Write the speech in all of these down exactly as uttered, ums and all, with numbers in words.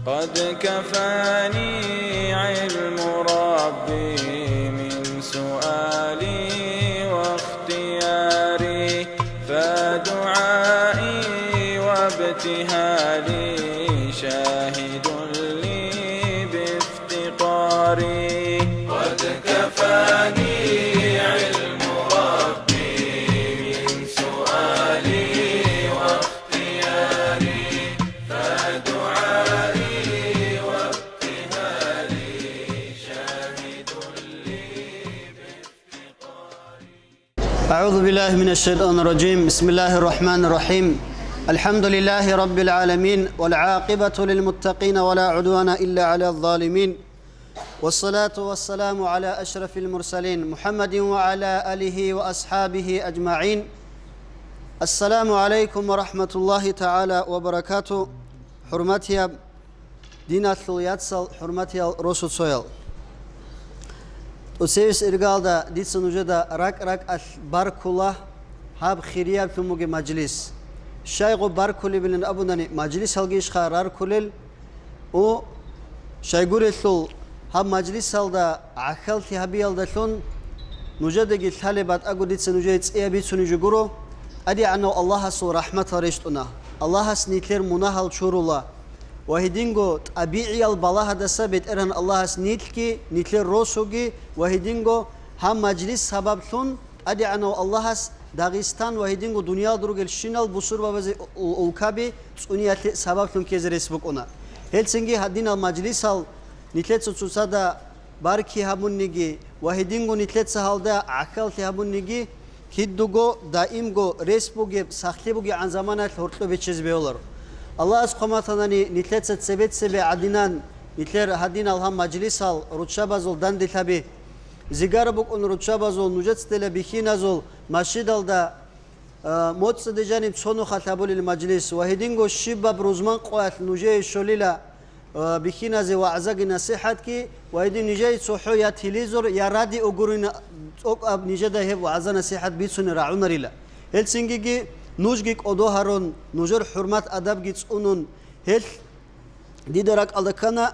قد كفاني علم ربي من سؤالي واختياري، فدعائي وابتهالي شاهد لي بافتقاري. قد كفاني علم ربي من سؤالي واختياري، فدعائي وابتهالي شاهد لي بافتقاري. أعوذ بالله من الشيطان الرجيم. بسم الله الرحمن الرحيم. الحمد لله رب العالمين، والعاقبة للمتقين، ولا عدوان إلا على الظالمين، والصلاة والسلام على أشرف المرسلين محمد وعلى آله وأصحابه أجمعين. السلام عليكم ورحمة الله تعالى وبركاته. ХӀурматияб диналъул яцал, хӀурматиял росуцоял. ТӀоцевес иргалда дица нужеда ракӀ-ракӀалъ баркула гьаб хирияб лъумуги мажлис. Щайго баркулебилан абунани, мажлисалги ишха раркулел, у, щайгурелъул гьаб мажлисалда гӀахьаллъи гьабиялдалъун нужедаги лъалеб батӀаго дица нужее цӀияб бицунеб жо гуро, ТӀадегӀанав Аллагьасул рахӀматал рещтӀуна, Аллагьас нилъер мунагьал чурула ва гьединго тӀабигӀиял балагьадаса БетӀергьан Аллагьас нилъги, нилъер росуги ва гьединго гьаб мажлис сабаблъун ТӀадегӀанав Аллагьас Дагъистан ва гьединго дуниялда ругелщинал бусурбабазе у-, улкаби цӀуниялъе сабаблъун ккезе рес букӀуна. Гьелцинги гьадинал мажлисал нилъеца цоцазда барки гьабунниги ва гьединго нилъеца гьалда гӀахьаллъи гьабунниги, кидго даимго рес бугеб, сахлъи бугегӀан заманаялъ гьоркьоб бечезе бегьуларо. Аллагьас хъван батани, нилъеца цебе-цебе гӀадинан, нилъер гьадинал гьаб мажлисал, руччабазул данделъаби, зигара букӀун руччабазул, нужецадила бихьиназул, масжидалда, а, моцӀиде жаниб цо нухалъ гьабулел мажлис ва гьединго щибаб рузман къоялъ нужее щолила, а, бихьиназе вагӀзаги насихӀатги ва гьедин нижее цохӀо я телевизор, я радио гурин, цӀокӀаб нижеда гьеб вагӀза-насихӀат бицунел рагӀунарила. Гьелцингиги нужги кӀодо гьарун, нужер хӀурмат-адабги цӀунун, гьелъ дида ракӀалда ккана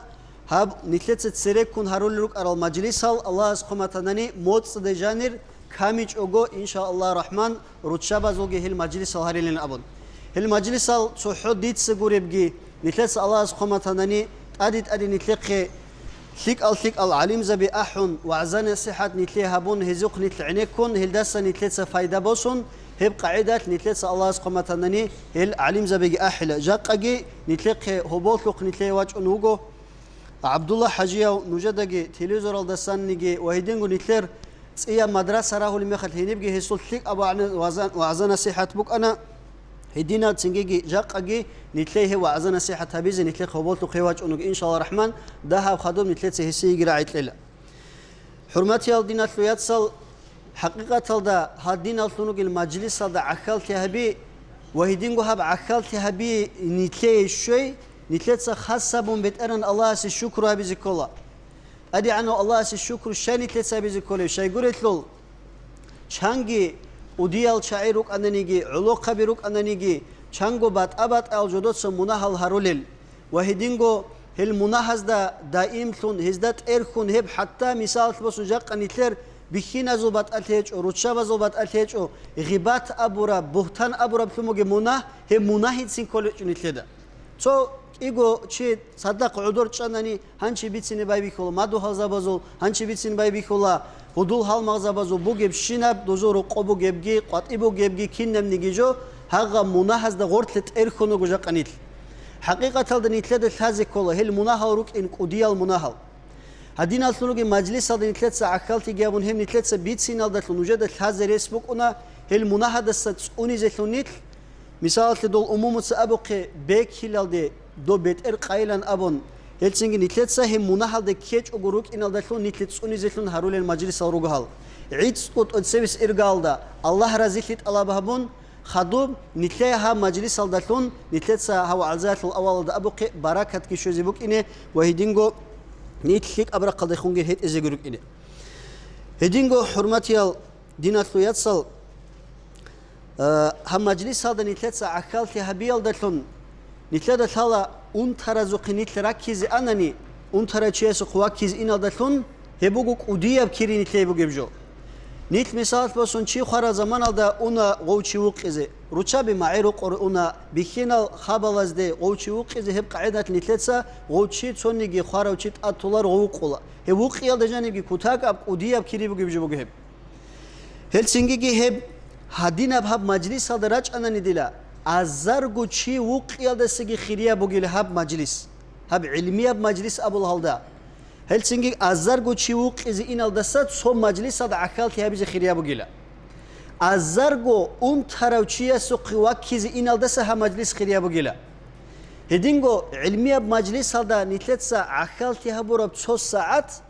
гьаб нилъеца цереккун гьарулел рукӀарал мажлисал, Аллагьас хъван батани, моцӀиде жанир камичӀого, иншааллагь рахман, руччабазулги гьел мажлисал гьарилин абун. Гьел мажлисал цохӀо дица гуребги, нилъеца Аллагьас хъван батани, тӀаде-тӀаде нилъехъе лъикӀал-лъикӀал гӀалимзаби ахӀун, вагӀза-насихӀат нилъее гьабун, гьезухъ нилъ гӀенеккун, гьелдаса нилъеца пайда босун, гьеб къагӀидалъ нилъеца Аллагьас хъван батани, гьел гӀалимзабиги ахӀила. Жакъаги нилъехъе гьоболлъухъ нилъее вачӀун вуго ГӀабдулла ХӀажияв, нужедаги телевизоралдасанниги ва гьединго нилъер цӀияб мадраса рагьулеб мехалъ гьенибги гьесул лъикӀаб вагӀна-, вазан-, вагӀза-насихӀат букӀана. Гьединал цингиги жакъаги нилъее гьев вагӀза-насихӀат гьабизе нилъехъе гьоболлъухъе вачӀунуги, иншалла рахман, дагьаб хадуб нилъеца гьесиеги рагӀи кьела. ХӀурматиял диналъул яцал, хӀакъикъаталда гьадиналлъун ругел мажлисалда гӀахьаллъи гьаби ва гьединго гьаб гӀахьаллъи гьаби нилъее щвей, нилъеца хас гьабун БетӀергьан Аллагьасе шукру гьабизе ккола. ТӀадегӀанав Аллагьасе шукру щай нилъеца гьабизе кколеб? Щайгурелъул, чанги удиял чагӀи рукӀананиги, гӀолохъаби рукӀананиги, чанго батӀа-батӀал жодоца мунагьал гьарулел ва гьединго гьел мунагьазда даимлъун, гьезда тӀерхьун, гьеб хӀатта мисалалъ босун жакъа нилъер бихьиназул батӀалъи гьечӀо, руччабазул батӀалъи гьечӀо, гъибат абураб, бугьтан абураб лъумуги мунагь, гьеб мунагьицин кколечӀо нилъеда. Цо кӀиго чи цадахъ гӀодор чӀанани, гьанчи бицине байбихьула мадугьалзабазул, гьанчи бицине байбихьула гьудул-гьалмагъзабазул бугебщинаб, дозул рокъо бугебги, къватӀи бугебги, кинабниги жо, гьагъа мунагьазда гъорлъе тӀерхьун руго жакъа нилъ. ХӀакъикъаталда нилъеда лъазе ккола гьел мунагьал рукӀин кӀудиял мунагьал. Гьадиналлъун ругел мажлисалда нилъеца гӀахьаллъиги абун, гьеб нилъеца бициналдалъун нужеда лъазе рес букӀуна, гьел мунагьадаса цӀунизелъун нилъ, мисалалъе, дол умумуца абухъе, бекилалде доб бетӀер къайилан абун, гьелцинги нилъеца гьеб мунагьалде ккечӀого рукӀиналдалъун нилъе цӀунизелъун гьарулел мажлисал руго гьал. ГӀицӀго тӀоцевес иргаялда Аллагь разилъи тӀалаб гьабун, хадуб нилъее гьаб мажлисалдалъун нилъеца гьав гӀалзаялъул авалалда абухъе баракатги щвезе букӀине ва гьединго нилъ лъикӀаб рахъалдехунги гьетӀизеги рукӀине. Гьединго, хӀурматиял диналъул яцал, э, гьаб мажлисалда нилъеца гӀахьаллъи гьабиялдалъун нилъеда лъала унтаразухъе нилъ раккизе анани, унтарав чиясухъ ваккизе иналдалъун, гьеб буго кӀудияб кири нилъее бугеб жо. Нилъ, мисалалъ босун, чи хварал заманалда уна гъов чи вукъизе, руччаби магӀи рукъоре уна, бихьинал хабалазде гъов чи вукъизе, гьеб къагӀидалъ нилъеца гъов чи, цониги хварав чи тӀад толаро, гъов вукъула. Гьеб вукъиялда жанибги кутакаб кӀудияб кири бугеб жо буго гьеб. Гьелцинги гьеб гьадинаб гьаб мажлисалда рачӀанани дила, азарго чи вукъиялдасаги хирияб бугила гьаб мажлис, гьаб гӀилмияб мажлис абул гьалда. Гьелцинги азарго чи вукъизе иналдаса цо мажлисалда гӀахьаллъи гьабизе хирияб бугила. Азарго унтарав чиясухъе ваккизе иналдаса гьаб мажлис хирияб бугила. Гьединго гӀилмияб мажлисалда нилъеца гӀахьаллъи гьабураб цо сагӀат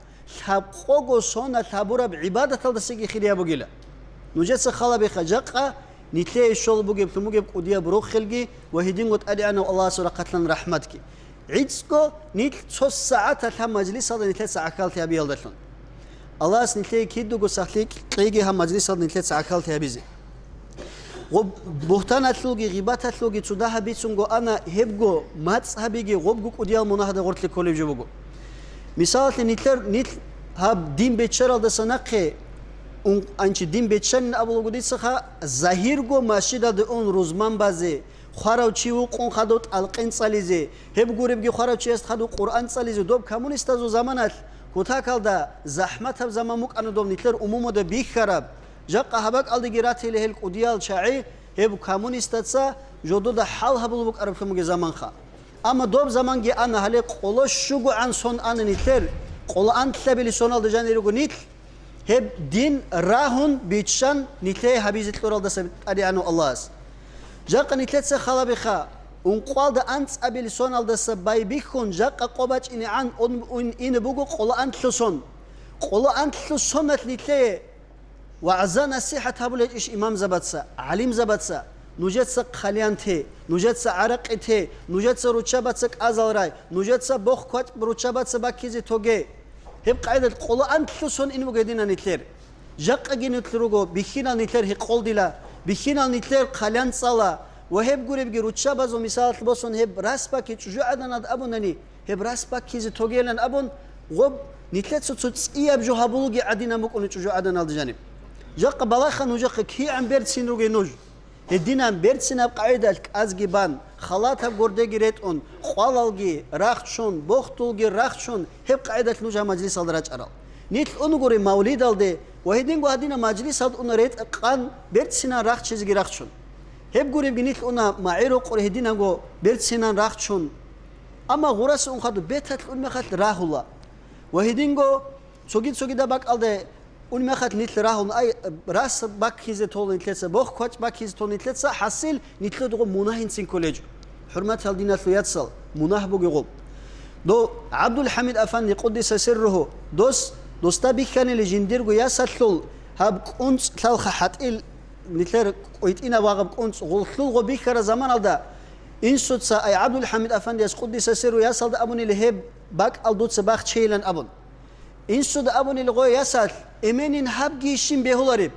лъабкъого соналъ гьабураб гӀибадаталдасаги хирияб бугила. Нужеца халабиха, жакъа нилъее щолеб бугеблъун бугеб кӀудияб рохелги ва гьединго ТӀадегӀанав Аллагьасул рахъалъан рахӀматги. ГӀицӀго нилъ цо сагӀаталъ гьаб мажлисалда нилъеца гӀахьаллъи гьабиялдалъун. Аллагьас нилъее кидаго сахлъи кьеги гьаб мажлисалда нилъеца гӀахьаллъи гьабизе. Гъоб бугьтаналъулги гъибаталъулги цо дагьаб бицунго ана, гьебго мацӀ гьабиги гъобго кӀудиял мунагьалда гъорлъе кколеб жо буго. Мисалалъе, нилъер, нилъ гьаб дин беччаралдаса нахъе ун, анчи дин беччанин абулаго дицаха, загьирго масжидалде ун рузман базе, хварав чи вукъун хадув тӀалкъин цӀализе, гьеб гуребги хварав чиясда хадув Къуръан цӀализе, доб коммунистазул заманалъ кутакалда захӀматаб заман букӀана доб нилъер умумуда бихьараб. Жакъа гьаб бакӀалдеги ратила гьел кӀудиял чагӀи, гьеб коммунистаца жодода хӀал гьабулеб букӀараблъун бугеб заманха. Амма доб заманги ана, гьале къоло щугогӀан сон ана нилъер, къоло анлъабилеб соналда жанир руго нилъ, гьеб дин рагьун биччан нилъее гьабизе кьуралдаса ТӀадегӀанав Аллагьас. Жакъа нилъеца халабиха, ункъоялда анцӀабилеб соналдаса байбихьун, жакъа къо бачӀинегӀан ун, ун ине буго къоло анлъу сон. Къоло анлъу соналъ нилъее вагӀза-насихӀат гьабулеб гьечӀищ имамзабаца, гӀалимзабаца? Нужеца хъалиян те, нужеца гӀаракъи те, нужеца руччабаца кӀазал рай, нужеца бохъ-квачӀ руччабаца баккизе тоге. Гьеб къайдалъ къоло анлъу сон ин буго гьединал нилъер. Жакъаги нилъ руго, бихьинал нилъер гьекъолдила, бихьинал нилъер хъалиян цӀала ва гьеб гуребги руччабазул мисалалъ босун гьеб рас бакки чӀужугӀаданалда абунани, гьеб рас баккизе тогейилан абун, гъоб нилъеца цо цӀияб жо гьабулуги гӀадинаб букӀуна чӀужугӀаданалда жаниб. Жакъа балагьха нужехъе кигӀан берцин ругей нуж. Гьединан берцинаб къагӀидалъ кӀазги бан, халатаб гордеги ретӀун, къвалалги рахчун, бохтулги рахчун, гьеб къагӀидалъ нуж гьаб мажлисалда рачӀарал. Нилъ унгури мавлидалде ва гьединго гьадинаб мажлисалда уна ретӀа-къан берцинан рахчизеги рахчун. Гьеб гуребги нилъ уна магӀи рокъор гьединанго берцинан рахчун. Амма гъураса ун хадуб беталъ ун мехалъ рагьула. Ва гьединго цоги-цогидаб бакӀалде ун мехалъ нилъ рагьун, ай, рас баккизе тола нилъеца, бохъ-квачӀ баккизе тола нилъеца, хӀасил нилъер дугъу мунагьинцин кколечӀо. ХӀурматал диналъул яцал, мунагь бугеб гъоб. Дов ГӀабдулхӀамид афанди, къуддиса сирругьу, дос, досда бихьанили жиндирго ясалъул гьаб кӀунцӀ лъалха хӀатӀил, нилъер кӀвитӀинаб вагъаб кӀунцӀ гъуллъул гъо бихьараб заманалда, инсуца, ай, ГӀабдулхӀамид афандияс, къуддиса сирругьу, ясалда абунили гьеб бакӀал дуца бахчейилан абун. Инсуда абунили гъо ясалъ, эменин гьабги щин бегьулареб?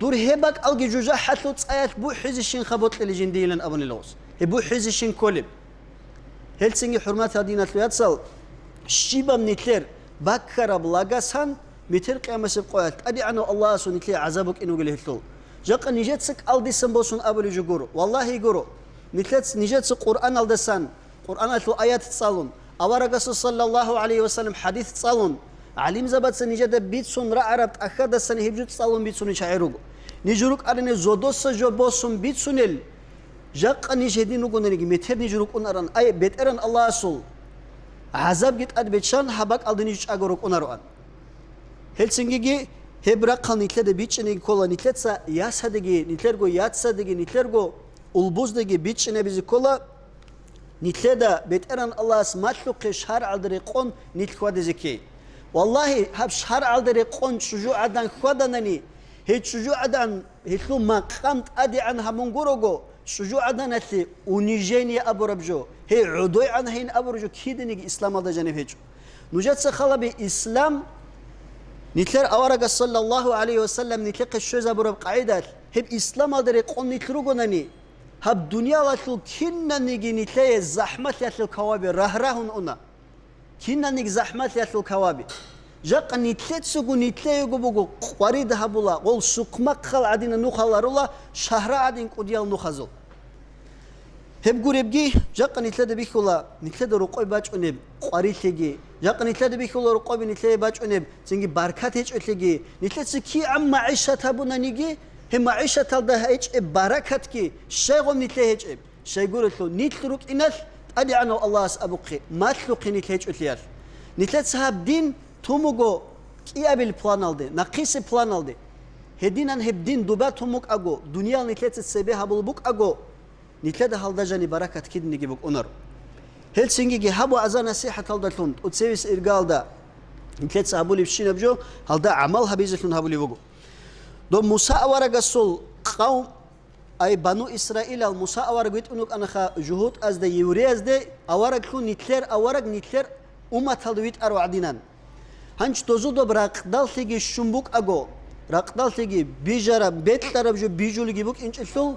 Дур гьеб бакӀалги жужахӀалъул цӀаялъ бухӀизе щинха бокьили жиндийилан абунила гъос. Гьеб бухӀизе щин кколеб? Гьелцинги, хӀурматал диналъул яцал, щибаб нилъер баккараб лагасан метер къиямасеб къоялъ ТӀадегӀанав Аллагьасул нилъее гӀазаб букӀин вугел гьелъул. Жакъа нижеца кӀалдисан босун абулеб жо гуро. Валлагьи гуро. Нилъец-, нижеца Къуръаналдасан, Къуръаналъул аят цӀалун, аварагасул саллаллагьу гӀалайгьи ва саллам хӀадис цӀалун, гӀалимзабаца нижеда бицун рагӀараб тӀахьадасан гьеб жо цӀалун бицунел чагӀи руго. Ниж рукӀарани зодоса жо босун бицунел, жакъа ниж гьедин ругонариги, метер ниж рукӀунаран, ай, БетӀеран Аллагьасул гӀазабги тӀад беччан, гьаб бакӀалда ниж чӀаго рукӀунароан. Гьелцингиги гьеб рахъал нилъеда бичӀчӀинеги ккола, нилъеца ясадаги, нилъерго яцадаги, нилъерго улбуздаги бичӀчӀинабизе ккола, нилъеда БетӀеран Аллагьас малъухъе шаргӀалда рекъон нилъ хьвадизе ккей. Валлагьи, гьаб шаргӀалда рекъон чӀужугӀадан хьваданани, гьей чӀужугӀадан гьелъул макъам тӀадегӀан гьабун гурого, чӀужугӀаданалъе унижение абураб жо, гьей гӀодойгӀан гьейин абураб жо киданиги исламалда жаниб гьечӀо. Нужеца халаби ислам, нилъер аварагас саллаллагьу гӀалайгьи ва саллам нилъехъе щвезабураб къагӀидалъ, гьеб исламалда рекъон нилъ ругонани, Гьаб дуниялалъул кинаниги нилъее захӀмалъиялъул каваби рагь-рагьун уна. Кинаниги захӀмалъиялъул каваби. Жакъа нилъецаго нилъеего буго къварид гьабула, гъол сухъмахъал гӀадина нухал ларула, шагьра гӀадин кӀудиял нухазул. Гьеб гуребги, жакъа нилъеда бихьула, нилъеда рокъой бачӀунеб къварилъиги, жакъа нилъеда бихьула рокъоби нилъее бачӀунеб цинги баркат гьечӀолъиги, нилъеца кигӀан магӀишат гьабунаниги, гьеб магӀишаталда гьечӀеб баракатги щайгъун нилъее гьечӀеб? Щайгурелъул, нилъ рукӀиналъ ТӀадегӀанав Аллагьас абухъе, малъухъе нилъ гьечӀолъиялъ. Нилъеца гьаб дин тун буго кӀиабил планалде, нахъисеб планалде. Гьединан гьеб дин дуба тун букӀаго, дуниял нилъеца цебе гьабулеб букӀаго, нилъеда гьалда жаниб баракат киданиги букӀунаро. Гьел цинги гьаб вагӀза-насихӀаталдалъун тӀоцевес иргалда нилъеца гьабулебщинаб жо гьалда гӀамал гьабизелъун гьабулеб буго. Доб Муса аварагасул къавм, ай, Бану Исраилал Муса авараг витӀун вукӀанаха жугьутӀазда, евреязде, авараглъун нилъер авараг нилъер умматалда витӀарав гӀадинан. Гьанч дозул доб ракъдаллъиги щун букӀаго, ракъдаллъиги бижараб, бекьараб жо бижулеги букӀинчӀелъул,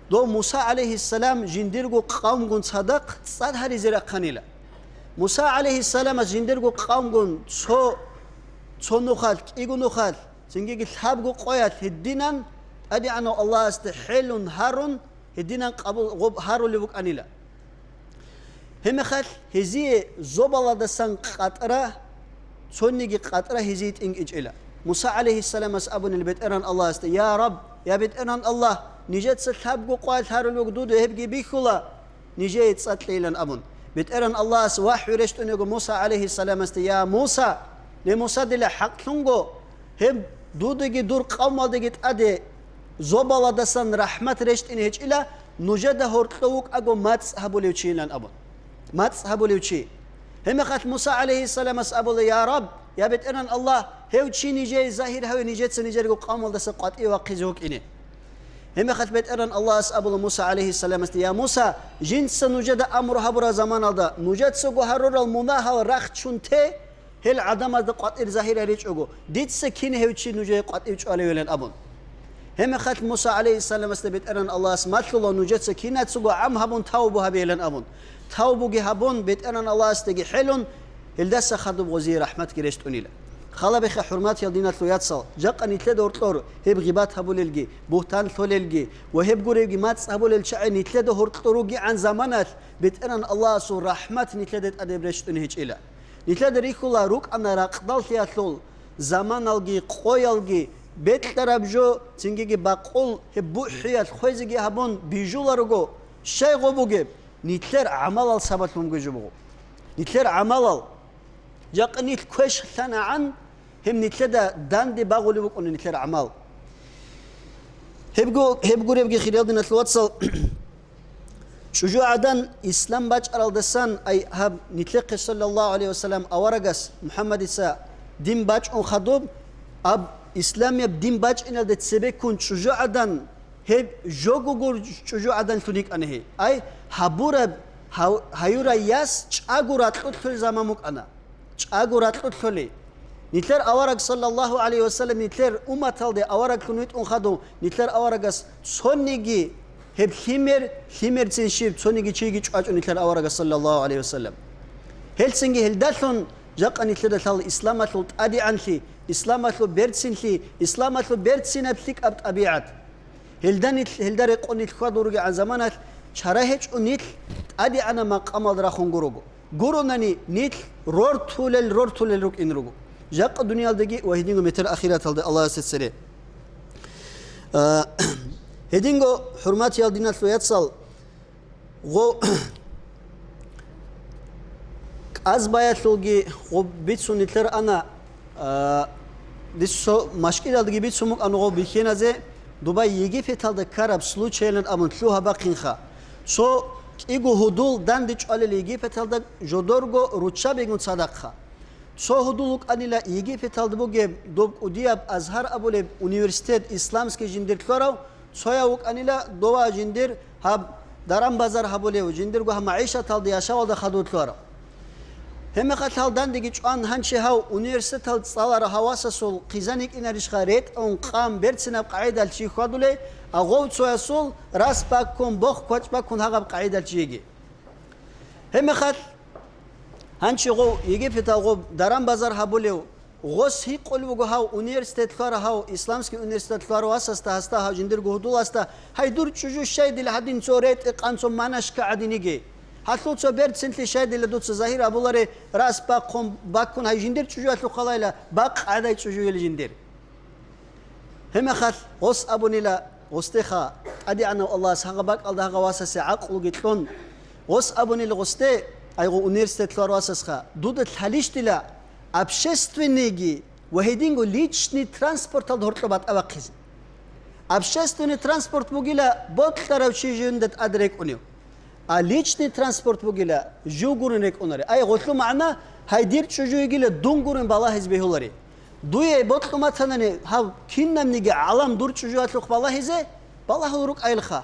дов Муса гӀалайгьиссалам жиндирго къавмгун цадахъ цӀад гьаризе рахъанила. Муса гӀалайгьиссаламас жиндирго къавмгун цо, цо нухалъ, кӀиго нухалъ, цинги лъабго къоялъ гьединан ТӀадегӀанав Аллагьасде хӀелун гьарун, гьединан къабул гъоб гьарулеб букӀанила. Гьебмехалъ гьезие зобаладасан къатӀра, цониги къатӀра гьезие тӀинкӀичӀила. Муса гӀалайгьиссаламас абунил БетӀергьан Аллагьасда: «Я Рабб, я БетӀергьан Аллагь, нижеца лъабго къоялъ гьарулеб буго дуда, гьебги бихьула нижее цӀа кьейилан», – абун. БетӀергьан Аллагьас вахӀю рещтӀун йиго Муса гӀалайгьиссаламасде: «Я Муса, не Муса, дила хӀакълъунго, гьеб дудаги дур къавмалдаги тӀаде зобаладасан рахӀмат рещтӀине гьечӀила, нужеда гьоркьов вукӀаго мацӀ гьабулев чийилан», – абун. МацӀ гьабулев чи. Гьебмехалъ Муса гӀалайгьиссаламас абула: «Я Рабб, я БетӀергьан Аллагь, гьев чи нижее загьир гьаве, нижеца нижерго къавмалдаса къватӀиве вахъизе вукӀине». Гьебмехалъ БетӀергьан Аллагьас абула Муса гӀалайгьиссаламасде: «Я Муса, жинца нужеда амру гьабурал заманалда нужецаго гьарурал мунагьал рахчун те, гьел гӀадамазда къватӀир загьир гьаричӀого, дица кин гьев чи нужее къватӀив чӀвалевилан», – абун. Гьебмехалъ Муса гӀалайгьиссаламасда БетӀергьан Аллагьас малъула нужеца кинацаго гӀам гьабун тавбу гьабейилан абун. Тавбуги гьабун, БетӀергьан Аллагьасдаги хӀелун, гьелдаса хадуб гъозие рахӀматги рещтӀунила. Халабиха, хӀурматиял диналъул яцал, жакъа нилъеда гьоркьор гьеб гъибат гьабулелги, бугьтан лъолелги ва гьеб гуребги мацӀ гьабулел чагӀи нилъеда гьоркьор ругегӀан заманалъ, БетӀергьан Аллагьасул рахӀмат нилъеда тӀадеб рещтӀун гьечӀила. Нилъеда рихьула рукӀана ракъдаллъиялъул заманалги къоялги, бекьараб жо, цингиги бакъул гьеб бухӀиялъ хвезеги гьабун бижуларого, щай гъо бугеб? Нилъер гӀамалал сабаблъун бугеб жо буго. Нилъер гӀамалал. Жакъа нилъ квеш лъанагӀан, гьеб нилъеда данде багъулеб букӀуна нилъер гӀамал. Гьебго-, гьеб гуребги, хириял диналъул вацал, ЧӀужугӀадан ислам бачӀаралдасан, ай гьаб нилъехъе, саллаллагьу гӀалайгьи вассалам, аварагас МухӀаммадица дин бачӀун хадуб, аб исламияб дин бачӀиналде цебеккун чӀужугӀадан, гьеб жого гур чӀужугӀаданлъун йикӀана гьей. Ай гьабураб гьав-, гьаюрай яс чӀаго ракьулъул заман букӀана. ЧӀаго ракьулъули. Нилъер авараг, саллаллагьу гӀалайгьи вассалам, нилъер умматалде авараглъун витӀун хадув, нилъер аварагас цониги гьеб лъимер, лъимерцин щиб, цониги чиги чӀвачӀо нилъер аварагас, саллаллагьу гӀалайгьи вассалам. Гьелцинги гьелдалъун жакъа нилъеда лъала исламалъул тӀадегӀанлъи, исламалъул берцинлъи, исламалъул берцинаб лъикӀаб тӀабигӀат. Гьелда нилъ, гьелда рекъон нилъ хьвадул ругегӀан заманалъ чара гьечӀо нилъ тӀадегӀанаб макъамалда рахун гурого. Гуронани нилъ рортулел, рортулел рукӀин руго. Жакъа дуниялдаги ва гьединго метер ахираталда Аллагьасе цере. А, гьединго, хӀурматиял диналъул яцал, гъо-, кӀазбаялъулги гъо бицун нилъер ана, а, дисо машкӀидалдаги бицун букӀана гъо бихьеназе, Дубай Египеталда ккараб случайилан абун лъугьа-бахъинха. Цо кӀиго гьудул данде чӀвалел Египеталда жодорго руччабигун цадахъха. Цо гьудул вукӀанила Египеталда бугеб доб кӀудияб Азгьар абулеб университет, исламский жиндир лъорав, цояв вукӀанила дова жиндир гьаб даран-базар гьабулев, жиндирго гьаб магӀишаталда, яшавалда хадур лъорав. Гьебмехалъ гьал дандеги чӀван, гьанчи гьав университетал цӀаларав гьав васасул хъизан йикӀинарищха ретӀун, къан, берцинаб къагӀидалъ чи хьвадулей, а гъов цоясул рас баккун, бохъ-квачӀ баккун гьагъаб къагӀидалъ чи йиги. Гьебмехалъ гьанчи гъов Египеталгъуб даран-базар гьабулев, гъос гьикъулеб буго гьав университет лъугьарав, гьав исламский университет лъугьарав васасда, гьасда, гьав жиндирго гьудуласда, гьай, дур чӀужу щайдила гьадин цо ретӀи-къан, цо манашка гӀадин йиги. Гьалъул цо берцинлъи щайдила дуца загьир абуларе, рас бахъун баккун, гьай, жиндир чӀужуялъухъ халайла, бакъ гӀадай чӀужуйила жиндир. Гьебмехалъ гъос абунила, гъосдеха, ТӀадегӀанав Аллагьас гьагъа бакӀалда гьагъа васасе гӀакълуги кьун, гъос абунила гъосде, айгъу университет лъугьарав васасха, дуда лъалищ дила общественныйги ва гьединго личный транспорталда гьоркьоб батӀа бахъизе. Общественный транспорт бугила бокьарав чи жинда тӀад рекӀунев. А личный транспорт бугила, жив гурин рекӀунаре. Ай, гъолъу магӀна, гьай дир чӀужу йигила, дун гурин балагьизе бегьуларе. Дуе бокьун батанани гьав кинабниги гӀалам дур чӀужуялъухъ балагьизе, балагьул рукӀайилха.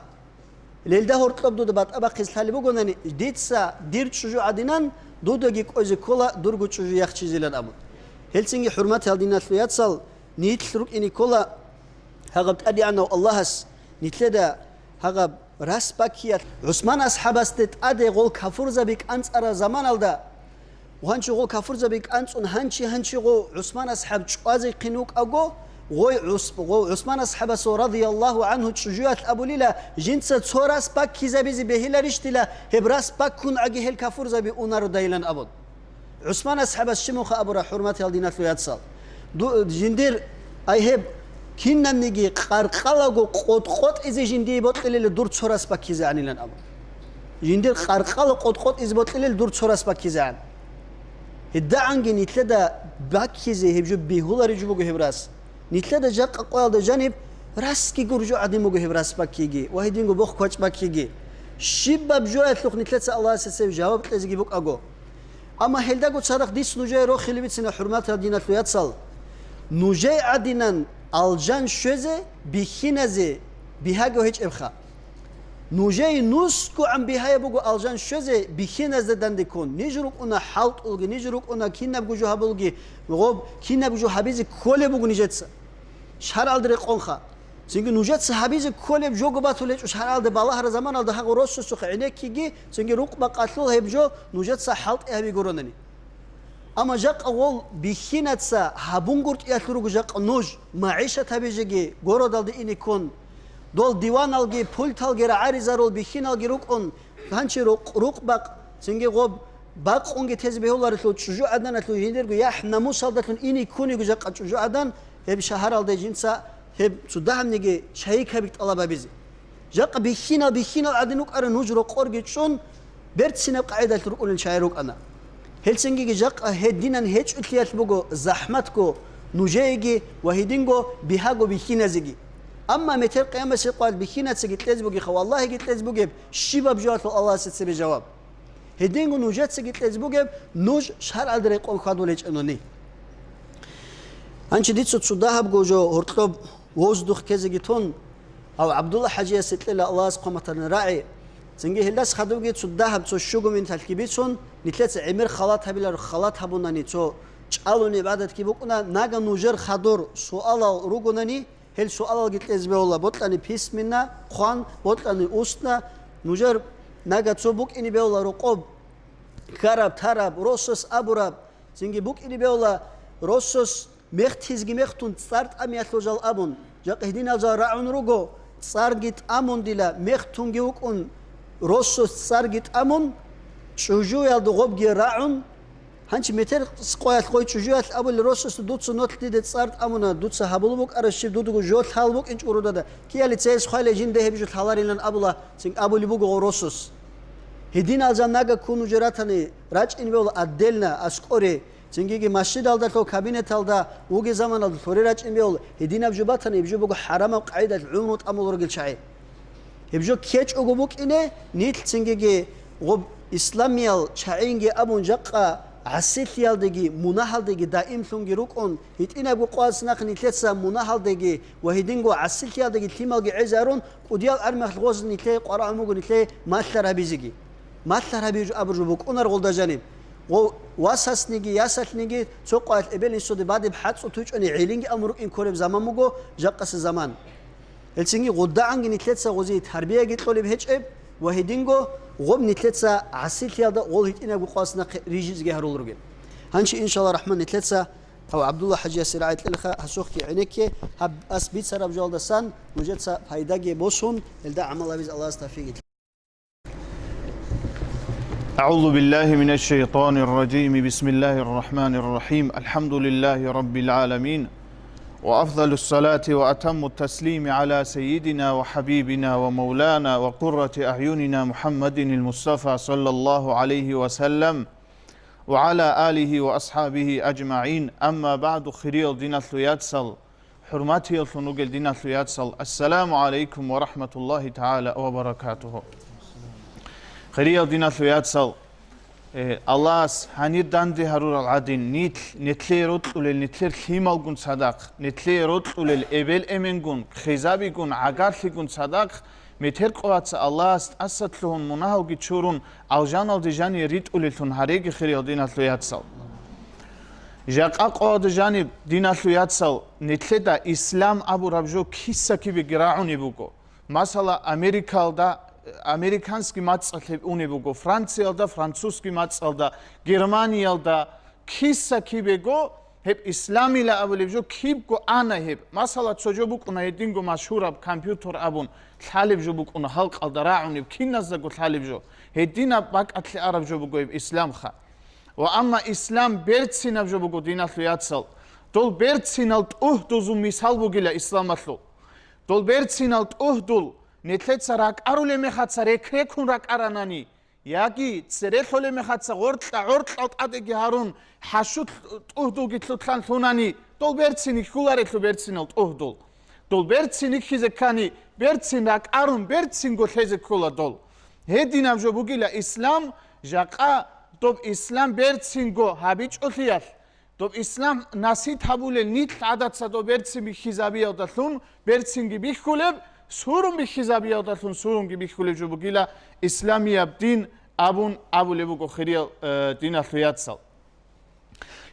Лелда гьоркьоб дуда батӀа бахъизе лъалеб бугонани, дица дир чӀужу гӀадинан, дудаги кӀвезе ккола дурго чӀужу яхчизилан абун. Гьелцинги, хӀурматиял диналъул яцал, нилъ рукӀине ккола гьагъаб ТӀадегӀанав Аллагьас нилъеда гьагъаб рас баккиялъ. ГӀусман асхӀабасде тӀаде гъол кафурзаби кӀанцӀараб заманалда, гьанчи гъол кафурзаби кӀанцӀун гьанчи-гьанчи гъо ГӀусман асхӀаб чӀвазехъин вукӀаго, гъой ГӀус-, гъо ГӀусман асхӀабасул радияллагьу гӀанхӀу чӀужуялъ абулила, жинца цо рас баккизабизе бегьиларищ дила, гьеб рас баккун аги гьел кафурзаби ународайилан абун. ГӀусман асхӀабас щиб муха абура, хӀурматиял диналъул яцал? Ду-, жиндир, ай, гьеб кинабниги къаркъалаго къотӀ-къотӀизе жиндие бокьилила дур цо рас баккизегӀанилан абун. Жиндир къаркъала къотӀ-къотӀизе бокьилила дур цо рас баккизегӀан. ГьедагӀанги нилъеда баккизе гьеб жо бегьулареб жо буго гьеб рас. Нилъеда жакъа къоялда жаниб расги гур жо гӀадин буго гьеб рас баккиги ва гьединго бохъ-квачӀ баккиги. Щибаб жоялъухъ нилъеца Аллагьасе цебе жаваб кьезеги букӀаго. Амма гьелдаго цадахъ дис нужее рохилеб бицина, хӀурматал диналъул яцал. Нужее гӀадинан алжан щвезе, бихьиназе бигьаго гьечӀебха. Нужее нусгогӀан бигьаяб буго алжан щвезе бихьиназда дандеккун. Ниж рукӀуна хӀалтӀулги, ниж рукӀуна кинабго жо гьабулги, гъоб кинабго жо гьабизе кколеб буго нижеца. ШаргӀалда рекъонха. Цинги нужеца гьабизе кколеб жого батулечӀо шаргӀалда балагьараб заманалда гьагъу росусухъ гӀенеккиги, цинги рукъ-бакъалъул гьеб жо нужеца хӀалтӀи гьаби гуронани. Амма жакъа гъол бихьинаца гьабунгуртӀиялъул руго жакъа нуж, магӀишат гьабижеги городалде ине ккун, дол диваналги, пульталги рагӀаризарул бихьиналги рукӀун, гьанчи рукъ-, рукъ-бакъ, цинги гъоб бакъунги тезе бегьуларелъул чӀужугӀаданалъул жиндирго яхӀ-намусалдалъун ине ккуниго жакъа чӀужугӀадан, гьеб шагьаралде жинца гьеб цо дагьабниги шайикаби тӀалаб гьабизе. Жакъа бихьинал, бихьинал гӀадин рукӀарал нуж рокъорги чӀун, берцинаб къагӀидалъ рукӀунел чагӀи рукӀана. Гьелцинги жакъа гьединан гьечӀолъиялъ буго захӀматго нужееги ва гьединго бигьаго бихьиназеги. Амма метер къиямасеб къоялъ бихьинацаги кьезе бугеха, валлагьиги кьезе бугеб, щибаб жоялъул Аллагьасе цебе жаваб. Гьединго нужецаги кьезе бугеб, нуж шаргӀалда рекъон хьвадулечӀони. Гьанчи дица цо дагьабго жо гьоркьоб воздух ккезеги тун, гьав ГӀабдулла ХӀажиясе кьела Аллагьас хъваматарна рагӀи. Цинги гьелдас хадубги цо дагьаб цо щуго минуталъги бицун, нилъеца гӀемер халат гьабиларо, халат гьабунани цо чӀалун гӀибадатги букӀуна, нага нужер хадур суалал ругонани, гьел суалалги кьезе бегьула, бокьани письменно, хъван, бокьани устно, нужер нага цо букӀине бегьула рокъоб, ккараб, тараб, росас абураб, цинги букӀине бегьула росас мехтизги мехтун цӀар тӀамиялъул жал абун, жакъа гьединал жал рагӀун руго, цӀарги тӀамун дила, мехтунги вукӀун, росас цӀарги тӀамун, чӀужуялда гъобги рагӀун, Гьанчи метер къоялъ гъой чӀужуялъ абулел росасда дуца нолъ дида цӀар тӀамуна, дуца гьабулеб букӀараб щиб дудаго жо лъал букӀинчӀо рудада, киялица гьес хвалей жинда гьеб жо лъаларилан абула, цинги абулеб буго гъо росас. Гьединал жан нага ккун нужер ратани, рачӀин бегьула отдельно, аскӀоре, цингиги масжидалдалъул кабинеталда вугеб заманалда лъуре рачӀин бегьула, гьединаб жо батани, гьеб жо буго хӀарамаб къагӀидалъ гӀумру тӀамулел ругел чагӀи. Гьеб жо ккечӀого букӀине, нилъ цингиги гъоб исламиял чагӀинги абун жакъа гӀасилъиялдеги, мунагьалдеги даимлъунги рукӀун, гьитӀинабго къоялъ нахъ нилъеца мунагьалдеги ва гьединго гӀасилъиялдеги лъималги гӀезарун, кӀудиял армиялъ гъоз нилъее къварагӀун буго нилъее малъар гьабизеги. Малъар гьабизе абуржу букӀунар гъолда жаниб. Гъов васасниги ясалъниги цо къоялъ эбел-инсуде бадиб хӀацӀцӀу тучӀани гӀелинги амрукӀин кколеб заман буго жакъасеб заман. Гьелцинги гъудагӀанги нилъеца гъозие тарбияги кьолеб гьечӀеб ва гьединго гъоб нилъеца гӀасилъиялда гъол гьитӀинабго къоялъ нахъе рижизеги гьарулел ругел. Гьанчи, иншалла рахман, нилъеца гьав ГӀабдулла ХӀажиясе рагӀи кьелха, гьасухъги гӀенекке, гьаб ас бицараб жоялдасан нужеца пайдаги босун, гьелда гӀамал гьабизе Аллагьас тавфикъ. أعوذ بالله من الشيطان الرجيم. بسم الله الرحمن الرحيم. الحمد لله رب العالمين. وأفضل الصلاة وأتم التسليم على سيدنا وحبيبنا ومولانا وقرة أعيننا محمد المصطفى صلى الله عليه وسلم وعلى آله وأصحابه أجمعين. أما بعد, хириял диналъул яцал, хӀурматияллъун ругел диналъул яцал, ассаламу гӀалайкум ва рахматуллагьи тагӀала ва баракатугьу. Хириял диналъул яцал, э, Аллагьас гьанир данде гьарурал гӀадин, нилъ, нилъее рокьулел, нилъер лъималгун цадахъ, нилъее рокьулел эбел-эменгун, хизабигун, гӀагарлъигун цадахъ, метер къояца Аллагьас тӀасалъугьун мунагьалги чурун, алжаналде жание ритӀулеллъун гьареги, хириял диналъул яцал. Жакъа къоялда жаниб, диналъул яцал, нилъеда ислам абураб жо киса-кибеги рагӀунеб буго. Масала, Америкалда, американский мацӀалъ гьеб унеб буго, Франциялда, французский мацӀалда, Германиялда, киса-кибего гьеб исламила абулеб жо кибго ана гьеб. Масала, цо жо букӀуна гьединго машгьураб компьютер абун лъалеб жо букӀуна, халкъалда рагӀунеб, киназдаго лъалеб жо. Гьединаб бакӀалъе араб жо буго гьеб исламха. Ва амма ислам берцинаб жо буго, диналъул яцал. Дол берцинал тӀугьдузул мисал бугила исламалъул. Дол берцинал тӀугьдул нилъеца ракӀарулеб мехаца рекрекун ракӀаранани, яги цере лъолеб мехаца гъоркьа-гӀоркьал тӀадеги гьарун, хӀашут тӀугьдулги лъутлъан лъунани, дол берцин рихьуларелъул берцинал тӀугьдул. Дол берцин рихьизе ккани, берцин ракӀарун, берцинго лъезе ккола дол. Гьединаб жо бугила ислам, жакъа доб ислам берцинго гьабичӀолъиялъ, доб ислам насид гьабулел нилъ гӀадатца доб берцин бихьизабиялдалъун берцинги бихьулеб, сурун бихьизабиялдалъун сурунги бихьулеб жо бугила исламияб дин абун абулеб буго, хириял, э, диналъул яцал.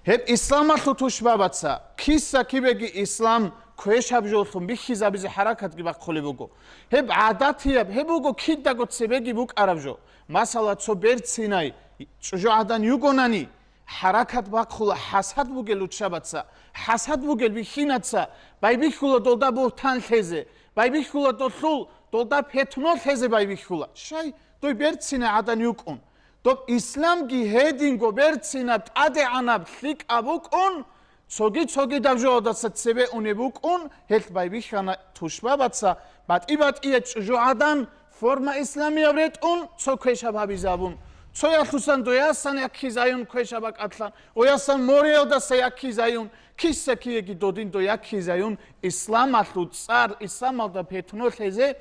Гьеб исламалъул тушбабаца киса-кибеги ислам квешаб жоллъун бихьизабизе хӀаракатги бахъулеб буго. Гьеб гӀадатияб, гьеб буго кидаго цебеги букӀараб жо. Масала, цо берцинай чӀужугӀадан югонани, хӀаракат бахъула хӀасад бугел руччабаца, хӀасад бугел бихьинаца, байбихьула долда бугьтан лъезе, байбихьула долъул долда петно лъезе байбихьула. Щай, дой берцинай гӀадан юкӀун. Доб исламги гьединго берцинаб, тӀадегӀанаб, лъикӀаб букӀун, цоги-цогидаб жоялдаса цебе унеб букӀун, гьелъ байбихьана тушбабаца батӀи-батӀияб чӀужугӀадан, форма исламияб ретӀун, цо квешаб гьабизабун. Цоялъусан доясан яккизаюн квешаб бакӀалъан, оясан мореялдаса яккизаюн, киса-киеги додин до яккизаюн, исламалъул цӀар, исламалда петно лъезе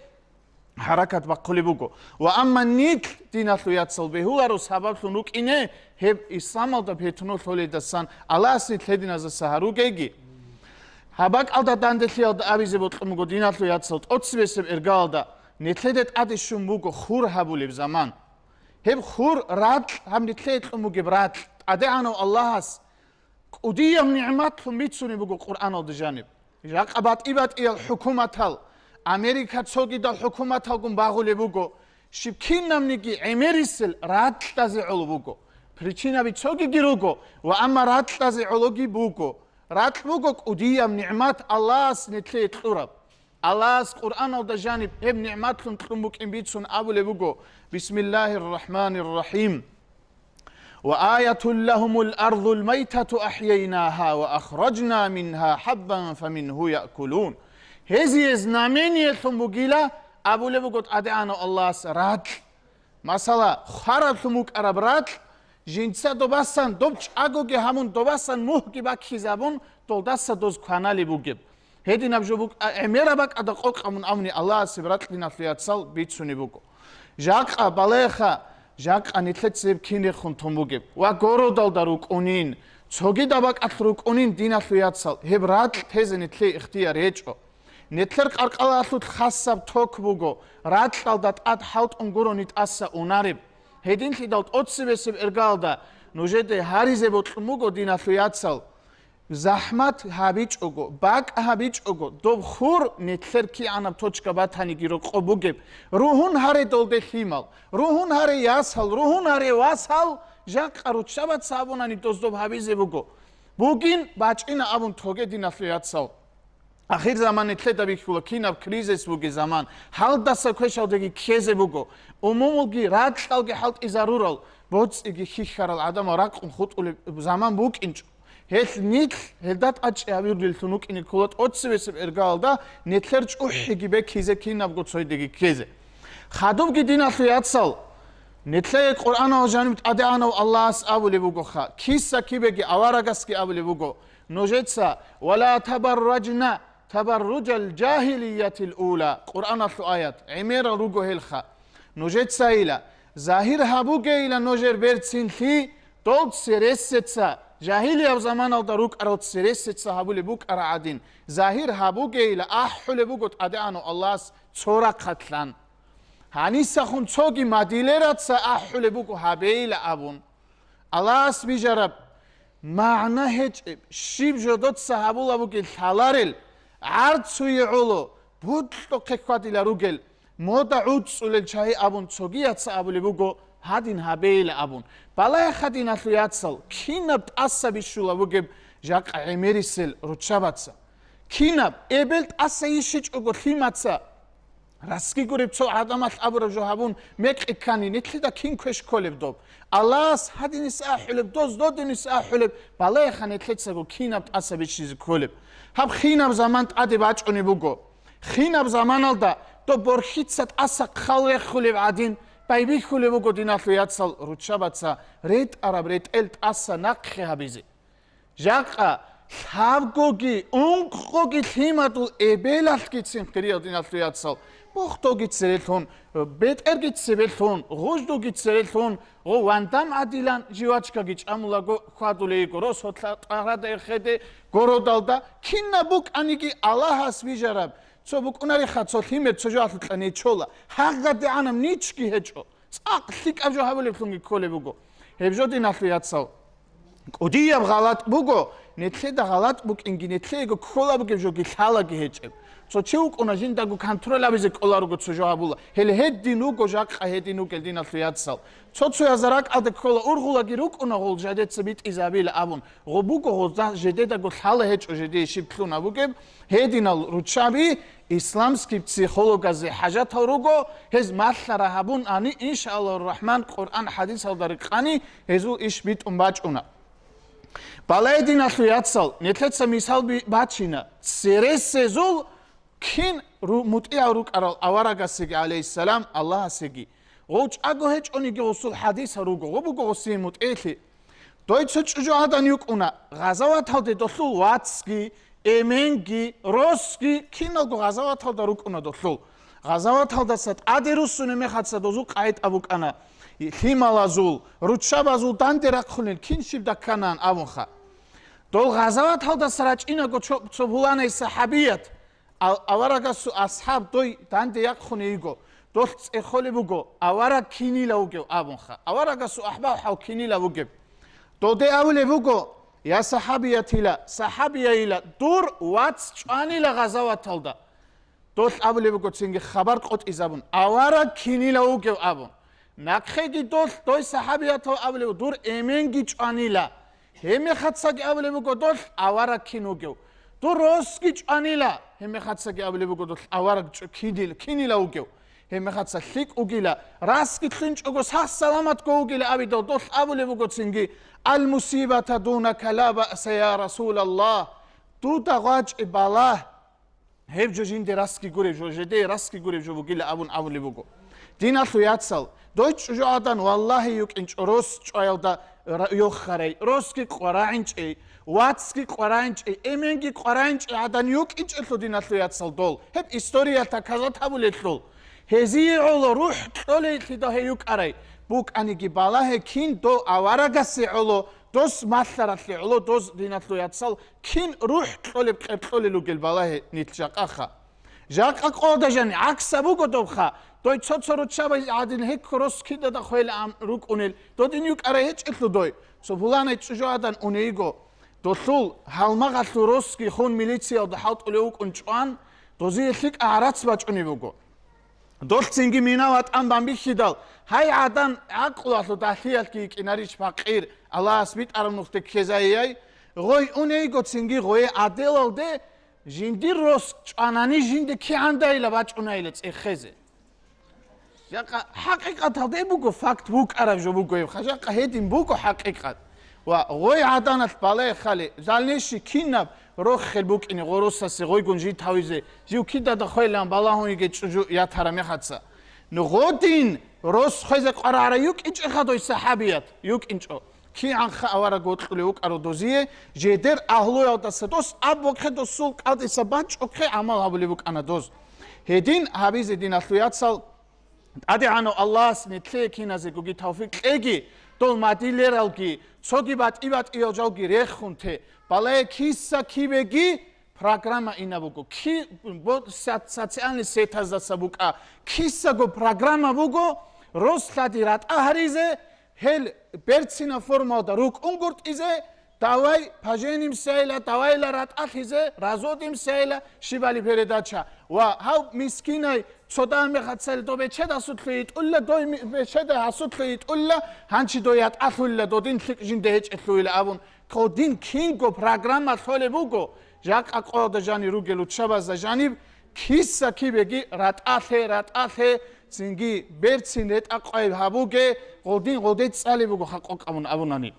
хӀаракат бахъулеб буго. Ва амма нилъ, диналъул яцал, бегьуларо сабаблъун рукӀине гьеб исламалда петно лъоледасан Аллагьас нилъ гьединазаса гьаругейги. Гьаб бакӀалда данделъиялда абизе бокьун буго, диналъул яцал, тӀоцебесеб иргаялда нилъеде тӀаде щун буго хур гьабулеб заман. Гьеб хур, ракь, гьаб нилъее кьун бугеб ракь, ТӀадегӀанав Аллагьас кӀудияб нигӀматлъун бицунеб буго Къуръаналда жаниб. Жакъа батӀи-батӀиял хӀукуматал, Америка цогидал хӀукуматалгун багъулеб буго, щиб кинабниги гӀемерисел ракьазе гӀоло буго. Причинаби цогиги руго, ва амма ракьазе гӀологи буго. Ракь буго кӀудияб нигӀмат Аллагьас нилъее кьураб. Аллагьас Къуръаналда жаниб гьеб нигӀматлъун кьун букӀин бицун абулеб буго: «Бисмиллагьир рахӀманир рахӀим. Ва аятул лагьумул ардул майтату ахӀяйнагьа ва ахражна мингьа хӀаббан фамингьу яъкулун». Гьезие знамениелъун бугила абулеб буго ТӀадегӀанав Аллагьас ракь. Масала, хвараблъун букӀараб ракь, жинца добасан, доб чӀагоги гьамун, добасан мухӀги баккизабун, долдаса доз кваналеб бугеб. Гьединаб жо букӀа, гӀемераб бакӀалда къокъабун абуни Аллагьасеб ракь, диналъул яцал, бицунеб буго. Жакъа, балагьеха, жакъа нилъеца гьеб кин рехун тун бугеб. Ва городалда рукӀунин, цогидаб бакӀалъ рукӀунин, диналъул яцал, гьеб ракь тезе нилъее ихтияр гьечӀо. Нилъер къаркъалалъулъ хасаб ток буго, ракьалда тӀад хӀалтӀун гурони тӀаса унареб. Гьединлъидал тӀоцебесеб иргаялда Нужеде гьаризе бокьун буго, диналъул яцал, захӀмат гьабичӀого, бакӀ гьабичӀого, доб хур нилъер кигӀанаб точка батаниги рокъоб бугеб, ругьун гьаре долде лъимал, ругьун гьаре ясал, ругьун гьаре васал, жакъа руччабаца абунани доздоб гьабизе буго. Бугин бачӀина абун тоге, диналъул яцал. Ахир заман нилъеда бихьула, кинаб кризис бугеб заман, гьалдаса квешалдеги ккезе буго, умумулги ракьалги хӀалтӀизарурал, боцӀиги хьихьарал гӀадамал ракъун хутӀулеб заман букӀинчӀо. Гьелъ нилъ гьелда тӀадчӀи гьабурилъун вукӀине ккола тӀоцебесеб эргалда нилъер чӀухӀиги бекизе, кинабго цойдеги ккезе. Хадубги, диналъул яцал, нилъее Къуръаналъ жаниб ТӀадегӀанав Аллагьас абулеб бугоха, киса-кибеги аварагасги абулеб буго, нужеца: «Вала табарражна табарружал жагьилиятил ула», Къуръаналъул аят, гӀемерал руго гьелха. Нужецайила, загьир гьабугейила нужер берцинлъи, дол цересеца, жагьилияб заманалда рукӀарал цересеца гьабулеб букӀара гӀадин, загьир гьабугейила ахӀулеб буго ТӀадегӀанав Аллагьас цо рахъалъан. Гьанисахун цоги мадилераца ахӀулеб буго гьабейила абун. Аллагьас бижараб, магӀна гьечӀеб, щиб жодоца гьабула бугел лъаларел, гӀарцуе гӀоло, букьухъе хьвадила ругел, мода гӀуцӀцӀулел чагьи абун цогияца абулеб буго, гьадин гьабейила абун. Балагьеха, диналъул яцал, кинаб тӀаса бищула бугеб жакъа гӀемерисел руччабаца. Кинаб эбел тӀаса йищичӀого лъимаца, Расги гуреб цо гӀадамалъ абураб жо гьабун, мекъи ккани, нилъеда кин квеш кколеб доб? Аллагьас гьадинис ахӀулеб, доз додинис ахӀулеб, балагьеха нилъецаго кинаб тӀаса биччизе кколеб. Гьаб хинаб заман тӀаде бачӀунеб буго. Хинаб заманалда доб борхьица тӀаса хъал рехулеб гӀадин, байбихьулеб буго, диналъул яцал, руччабаца ретӀараб ретӀел тӀаса нахъе гьабизе. Жакъа лъабгоги ункъоги лъимадул эбелалъгицин, хириял диналъул яцал, бохтоги церелъун, бетӀерги цебелъун, гъуждуги церелъун, гъо вандам гӀадилан живачкаги чӀамулаго хьвадулейго, рос гьотла тӀагърада эхеде городалда, кинаб букӀаниги Аллагьас бижараб, цо букӀунариха, цо лъимер, цо жоялъукьа нечола, гьагъадегӀанаб ничги гьечӀо. ЦӀакъ лъикӀаб жо гьабулеблъунги кколеб буго. Гьеб жо, диналъул яцал, кӀудияб гъалатӀ буго, нилъеда гъалатӀ букӀинги, нилъеего ккола бугеб жоги лъалаги гьечӀеб. Цо чи вукӀуна, жиндаго контроль абизе кӀоларого цо жо гьабула. Гьеле гьедин вуго, жакъа гьедин вугел, диналъул яцал. Цо-цоязда ракӀалде ккола, ургъулаги рукӀуна гъол жадеца битӀизабила абун. Гъо буго гъозда жедедаго лъала гьечӀо жедее щиб лъуна бугеб. Гьединал руччаби исламский психологазе хӀажатал руго, гьез малъара гьабун ани, иншааллагьу рахӀман, Къуръан хӀадисалда рекъани гьезул иш битӀун бачӀуна. Балагье, диналъул яцал, нилъеца мисал би-, бачина, цересезул кин ру-, мутӀигӀав рукӀарал аварагасеги, гӀалайгьиссалам, Аллагьасеги. Гъов чӀаго гьечӀониги гъусул хӀадисал руго, гъо буго гъусие мутӀигӀлъи. Дой цо чӀужугӀадан йукӀуна, гъазаваталде долъул вацги, эменги, росги, киналго гъазаваталда рукӀуна долъул. Гъазаваталдаса тӀаде руссунеб мехаца дозул къагӀитӀа букӀана, лъималазул, руччабазул данде рахъунел кин щиб дакканаан абунха. Дол гъазаваталдаса рачӀинаго цо, цо пуланай сахӀабият, Ал-, аварагасул асхӀаб дой данде яхъуне йиго, долъ цӀехолеб буго, авараг кинила вугев абунха. Аварагасул ахӀбал хӀал кинила вугеб? Доде абулеб буго, я сахӀабиятила, сахӀабияйила, дур вац чӀванила гъазаваталда. Долъ абулеб буго цинги хабар къотӀизабун, авараг кинила вугев абун. Нахъеги долъ дой сахӀабиятал абулеб, дур эменги чӀванила. Гьебмехацаги абулеб буго долъ авараг кин вугев. Дур росги чӀванила. Гьебмехацаги абулеб буго долъ авараг чӀу-, кинил-, кинила вугев. Гьебмехаца лъикӀ вугила, расги лъунчӀого сах-саламатго вугила абидал долъ абулеб буго цинги, «Ал-мусибата дунака ла баъса, я Расулаллагь». Дуда гъвачӀи балагь. Гьеб жо жинде расги гуреб жо, жедее расги гуреб жо бугила абун абулеб буго. Диналъул яцал, дой чӀужугӀадан валлагьи йукӀинчӀо рос чӀваялда ра-, йохарай, росги къварагӀинчӀей, вацги къварагӀинчӀей, эменги къварагӀинчӀей гӀадан йукӀинчӀелъул, диналъул яцал, дол. Гьеб историялъ доказать гьабулелъул. Гьезие гӀоло рухӀ кьолейлъидал гьей йукӀарай. БукӀаниги балагье кин дов аварагасе гӀоло, дос малъаралъе гӀоло, дос, диналъул яцал, кин рухӀ кьолеб къеркьолел ругел балагье нилъ жакъаха. Жакъа къода жани гӀакса буго добха. Дой цо-цо руччабаз гӀадин гьекко рос кидада хвелаан рукӀунел, додин юкӀарай гьечӀелъу дой. Цо пуланай чӀужугӀадан унейго. Долъул гьалмагъалъул росги хун милициялда хӀалтӀулев вукӀун чӀван, дозие лъикӀа гӀарац бачӀунеб буго. Долъцинги мина ватӀан бамбихьидал, гьай гӀадан гӀакълуялъул дагьлъиялъги йикӀинарищ пакъир, Аллагьас битӀараб нухде ккезайяй, гъой унейго цинги гъое гӀаделалде, жиндир рос чӀванани жинде кигӀандайила бачӀунайила цӀехезе. Жакъа хӀакъикъаталде буго, факт букӀараб жо буго гьеб, ха жакъа гьедин буго хӀакъикъат. Ва гъой гӀаданалъ балай хали, залнищи кинаб рохел букӀине гъоросасе гъойгун жит гьавизе, жив кидада хвелан балагьун йиге чӀужу ятара мехаца. Ну гъодин рос хвезе къварагӀара юкӀинчӀеха дой сахӀабият, юкӀинчӀо. КигӀанха авараг вокьулев вукӀаро дозие, жедер агьлуялдаса дос абухъе досул кӀалтӀиса бачӀухъе гӀамал гьабулеб букӀана доз. Гьедин гьабизе диналъул яцал, ТӀадегӀанав Аллагьас нилъее киназегоги тавфикъ кьеги, дол мадилералги, цоги батӀи-батӀиял жалги рехун те, балае киса кибеги программа ина буго, ки-, бо-, со-, социальный сетаздаса букӀа, кисаго программа буго, рос лъади ратӀа гьаризе, гьел берцина формалда рукӀун гуртӀизе, давай поженимсайила, давайла ратӀалъизе, разводимсайила, щибали передача. Ва гьав мискинай цо дагьаб мехацал доб бечед асулъе йитӀулла, дой ми-, бечеда асулъе йитӀулла, гьанчи дой ятӀалъулла, додин лъикӀ жинда гьечӀелъуила абун, кодин кинго программа лъолеб буго, жакъа къоялда жанир ругел руччабазда жаниб, киса кибеги ратӀалъе, ратӀалъе, цинги берцин ретӀа-къвай гьабуге, гъолдин гъолде цӀалеб буго хакъокъ абун абунани.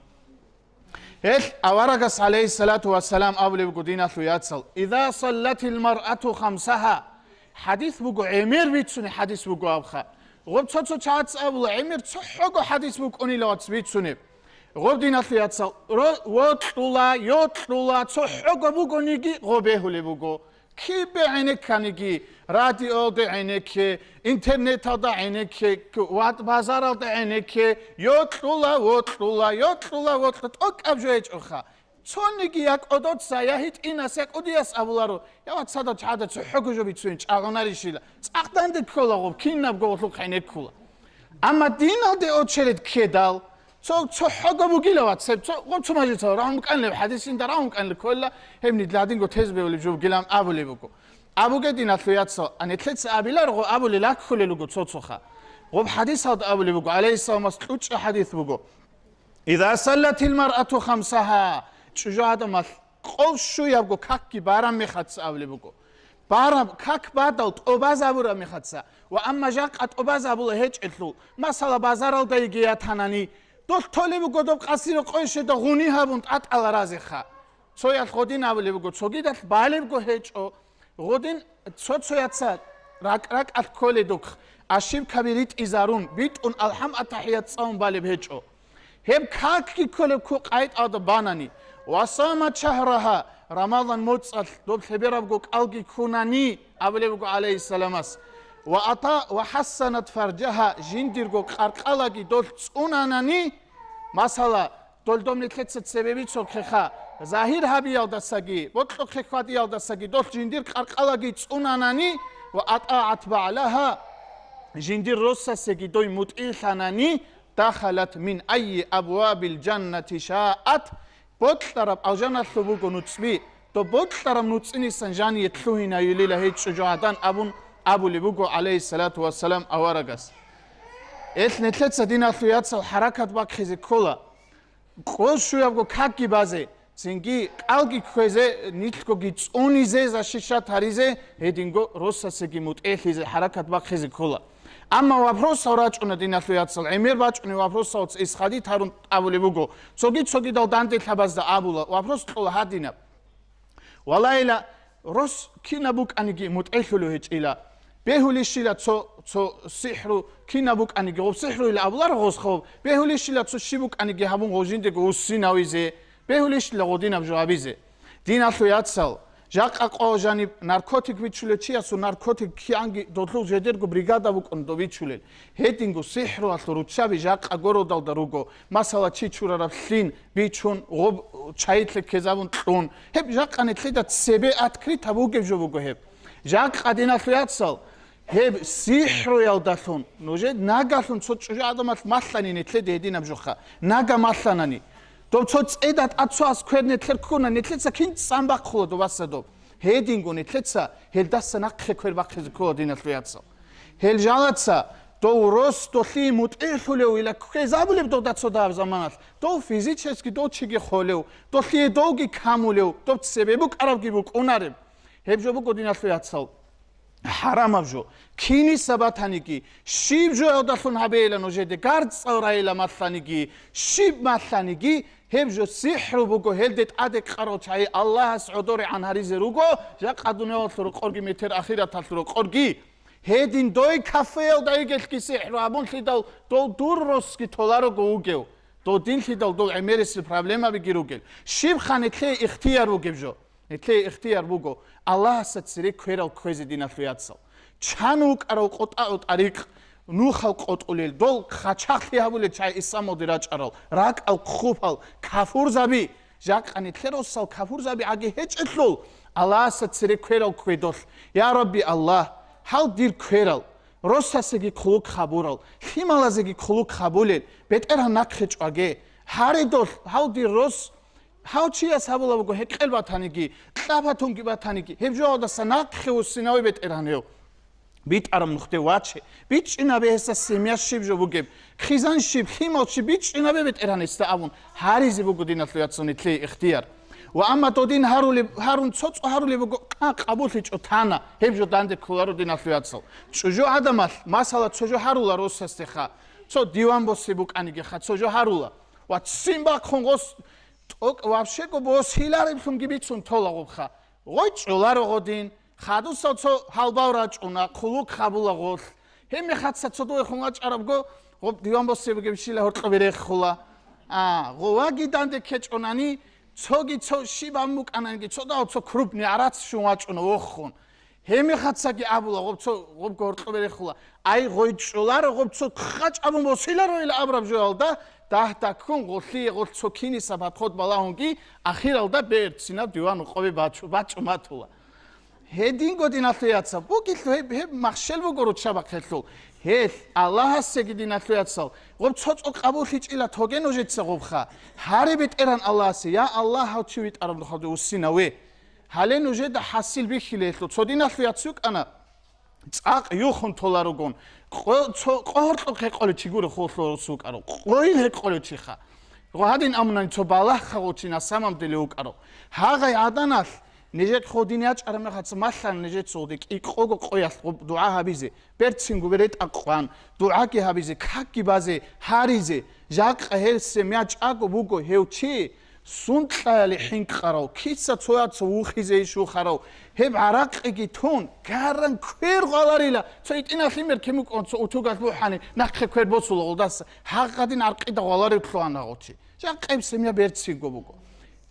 Гьел аварагас, гӀалайгьиссалату вассалам, абулеб буго диналъул яцал: «Иза саллатил маръату хамсаха». ХӀадис буго, гӀемер бицунеб хӀадис буго абха. Гъоб цо-цо чагӀаца абула, гӀемер цохӀого хӀадис букӀунила вац бицунеб. Гъоб диналъул яцал, ро-, вокьула, йокьула, цохӀого бугониги гъоб бегьулеб буго. Кибе гӀенекканиги, радиоялда гӀенекке, интернеталда гӀенекке, ва базаралда гӀенекке, йокьула, вокьула, йокьула, вокьула, тӀокӀаб жо гьечӀоха. Цониги я кӀодоца, я гьитӀинас, я кӀудияс абуларо, я вацада чагӀада цохӀого жо бицунин чӀагӀунарищила, цӀакъ данде ккола гъоб, кинабго гъолъухъ гӀенеккула. Амма диналде очеред ккедал, цо, цохӀого бугила вацеб, цо, гъоб цо мажлисал рагьун букӀанилеб, хӀадисинда рагьун букӀанилеб ккола, гьеб нилъ гьадинго тез бевулеб жо бугилан абулеб буго. Абуге диналъул яцал, а нилъеца абиларго абулел лаккулел руго цо-цоха. Гъоб хӀадисалда абулеб буго, гӀалайгьиссаламас кьучӀа хӀадис буго. «Иза саллатил маръату хамсаха», чӀужу гӀадамал къол щуябго какги бараб мехаца абулеб буго. Бараб как бадал тӀобазабураб мехаца, ва амма жакъа тӀобазабула гьечӀелъул, масала, базаралда йиги ятанани, долъ толеб буго доб къаси рокъойщеда гъуни гьабун тӀатӀала разеха. Цоялъ гъодин абулеб буго, цогидалъ балебго гьечӀо, гъодин цо-цояца ракӀ-ракӀалъ кколедухъ, ошибкаби ритӀизарун, битӀун алхӀам-атахӀият цӀалун балеб гьечӀо. Гьеб какги кколеб кку къайтӀалда банани, ва сама шагьраха, Рамазан моцӀалъ доб лъеберабго кӀалги ккунани, абулеб буго гӀалайгьиссаламас, ва ата-, ва хӀассанат фаржаха, жиндирго къаркъалаги долъ цӀунанани, масала, дол доб нилъеца цебе бицохъеха, загьир гьабиялдасаги, бокьухъе хьвадиялдасаги долъ жиндир къаркъалаги цӀунанани, ва атӀагӀат багӀлаха, жиндир росасеги дой мутӀигӀлъанани, дахалат мин айи абвабил жаннати шаат, бокьараб алжаналъул буго нуцӀби, доб бокьараб нуцӀинисан жание лъугьинаюлила гьей чӀужугӀадан абун абулеб буго, гӀалайгьиссалату вассалам, аварагас. Элъ нилъеца диналъул яцал хӀаракат бахъизе ккола. Къол щуябго какги базе, цинги кӀалги кквезе, нилъгоги цӀунизе, защищать гьаризе, гьединго росасеги мутӀигӀлъизе хӀаракат бахъизе ккола. Амма вопросал рачӀуна диналъул яцал, гӀемер бачӀунеб вопросалца исходить гьарун абулеб буго, цоги-цогидал данделъабазда абула, вопрос кьола гьадинаб. Валайла, рос кинаб букӀаниги мутӀигӀлъулев гьечӀила. Бегьулищила цо, цо сихӀру кинаб букӀаниги, гъоб сихӀруйила абуларо гъос гъоб, бегьулищила цо щиб букӀаниги гьабун гъов жиндего вуссинавизе, бегьулищила гъодинаб жо гьабизе. Диналъул яцал, жакъа къо жаниб наркотик бичулев чиясул наркотик кигӀанги долъул жедерго бригада букӀун дов бичулел. Гьединго сихӀруялъул руччаби жакъа городалда руго, масала, чи чурараб лъин, бичун, гъоб чайилъе ккезабун кьун. Гьеб жакъа нилъеда цебе открыто бугеб жо буго гьеб. Жакъа, диналъул яцал, гьеб сихӀруялдалъун, нужер нагалъун цо чӀужу гӀадамал малъани нилъеде гьединаб жоха, нага малъанани. Доб цо цӀеда тӀад цо асквер нилъер ккуна, нилъеца кин цӀан бахъула добаса доб. Гьединго нилъеца гьелдаса нахъе квер бахъизе ккола, диналъул яцал. Гьел жалаца дов рос долъие мутӀигӀлъулев ила кквезабулеб дов дацо дагьаб заманалъ, дов физически дов чиги холев, долъие довги камулев, доб цебе букӀарабги букӀунареб. Гьеб жо буго, диналъул яцал, хӀарамаб жо. Киниса батаниги, щиб жоялдалъун гьабейила нужеде, гарцӀал райила малъаниги, щиб малъаниги, гьеб жо сихӀру буго, гьелде тӀаде ккарал чагӀи Аллагьас гӀодорегӀан гьаризе руго, жакъа дуниялалъул рокъорги метер ахираталъул рокъорги. Гьедин дой кафеялда йигелъги сихӀру гьабунлъидал, дол дур росги толарого вугев, додинлъидал дол гӀемерисел проблемабиги ругел. Щибха нилъее ихтияр бугеб жо? Гьелъие ихтияр буго Аллагьасда цере кверал кквезе, диналъул яцал. Чан вукӀарав къотӀа-, тӀарикъ, нухал къотӀулел, дол хъачахълъи гьабулел чагӀи исламалде рачӀарал, ракӀал хъубал, кафурзаби, жакъа нилъер росал кафурзаби гӀаги гьечӀелъул, Аллагьасда цере кверал ккведолъ. Я Рабби Аллагь, гьал дир кверал, росасеги хъулухъ гьабурал, лъималазеги хъулухъ гьабулел, БетӀергьан нахъе чӀваге. Гьаредолъ, гьав дир рос, гьав чияс гьабула буго гьекъел батаниги, кьабатунги батаниги, гьеб жоялдаса нахъе вуссинаве БетӀергьан гьев. БитӀараб нухде ваче, бичӀчӀинабе гьесда семья щиб жо бугеб, хъизан щиб, лъимал щиб, бичӀчӀинабе БетӀергьан гьесда абун, гьаризе буго, диналъул яцал, нилъее ихтияр. Ва амма додин гьарулеб, гьарун цо-цо гьарулеб буго, а, къабуллъичӀо тана, гьеб жо данде кколаро, диналъул яцал. ЧӀужу гӀадамал, масала, цо жо гьарула росасдеха, цо диван босе букӀанигеха, цо жо гьарула. Ва ццин бахъун гъос тӀокӀ-, вообще-го босилареблъунги бицун тола гъобха. Гъой чӀоларо гъодин, хадусав цо гьалбал рачӀуна, хъулухъ гьабула гъолъ. Гьеб мехаца цо дуе хун вачӀарабго, гъоб диван босе бугебщила гьоркьобе рехула. А, гъоваги данде ккечӀонани, цоги цо щиб ан букӀананги, цо дагьав цо крупный гӀарац щун вачӀуна вохун. Гьеб мехацаги абула, гъоб цо, гъобго гьоркьобе рехула. Ай, гъой чӀоларо гъоб цо хъачӀ абун босиларо ила абураб жоялда, дагь-дагьккун гъолъие гъолъ цо киниса подход балагьунги, ахиралда берцинаб диван рокъобе бачу-, бачӀун батула. Гьединго, диналъул яцал, бугелъул гьеб, гьеб махщел буго руччабахъелъул. Гьелъ, Аллагьасеги, диналъул яцал, гъоб цо-цо къабуллъичӀила тоге нужеца гъобха. Гьаре БетӀергьан Аллагьасе, я Аллагь, гьав чи витӀараб нухалде вуссинаве. Гьале нужеда хӀасил бихьилелъул цо диналъул яц вукӀана, цӀакъ юхун толаругун, къо-, цо-, къо гьоркьохъ гьекъолев чи гуро, холлъо рос вукӀаро, къойил гьекъолев чиха. Гъо гьадин амунани цо балагьха гъо чи на самом деле вукӀаро. Гьагъай гӀаданалъ, нижер хо дин ячӀараб мехаца малъана нижеца гъоде кӀикъого къоялъ гъоб дугӀа гьабизе, берцинго беретӀа къван, дугӀаги гьабизе, какги базе, гьаризе, жакъа гьел семья чӀаго буго гьев чи, сункьаяли хӀинкъарав, киса цояца вухизе ишухарав, гьеб гӀаракъиги тун, гаран квер гъваларила, цо итӀина лъимер кимукӀун цо утугалъ бухӀани, нахъе квер босула гъолдаса, гьагъадин гӀаркъида гъваларев лъугьана гъо чи. Жакъа гьеб семья берцинго буго.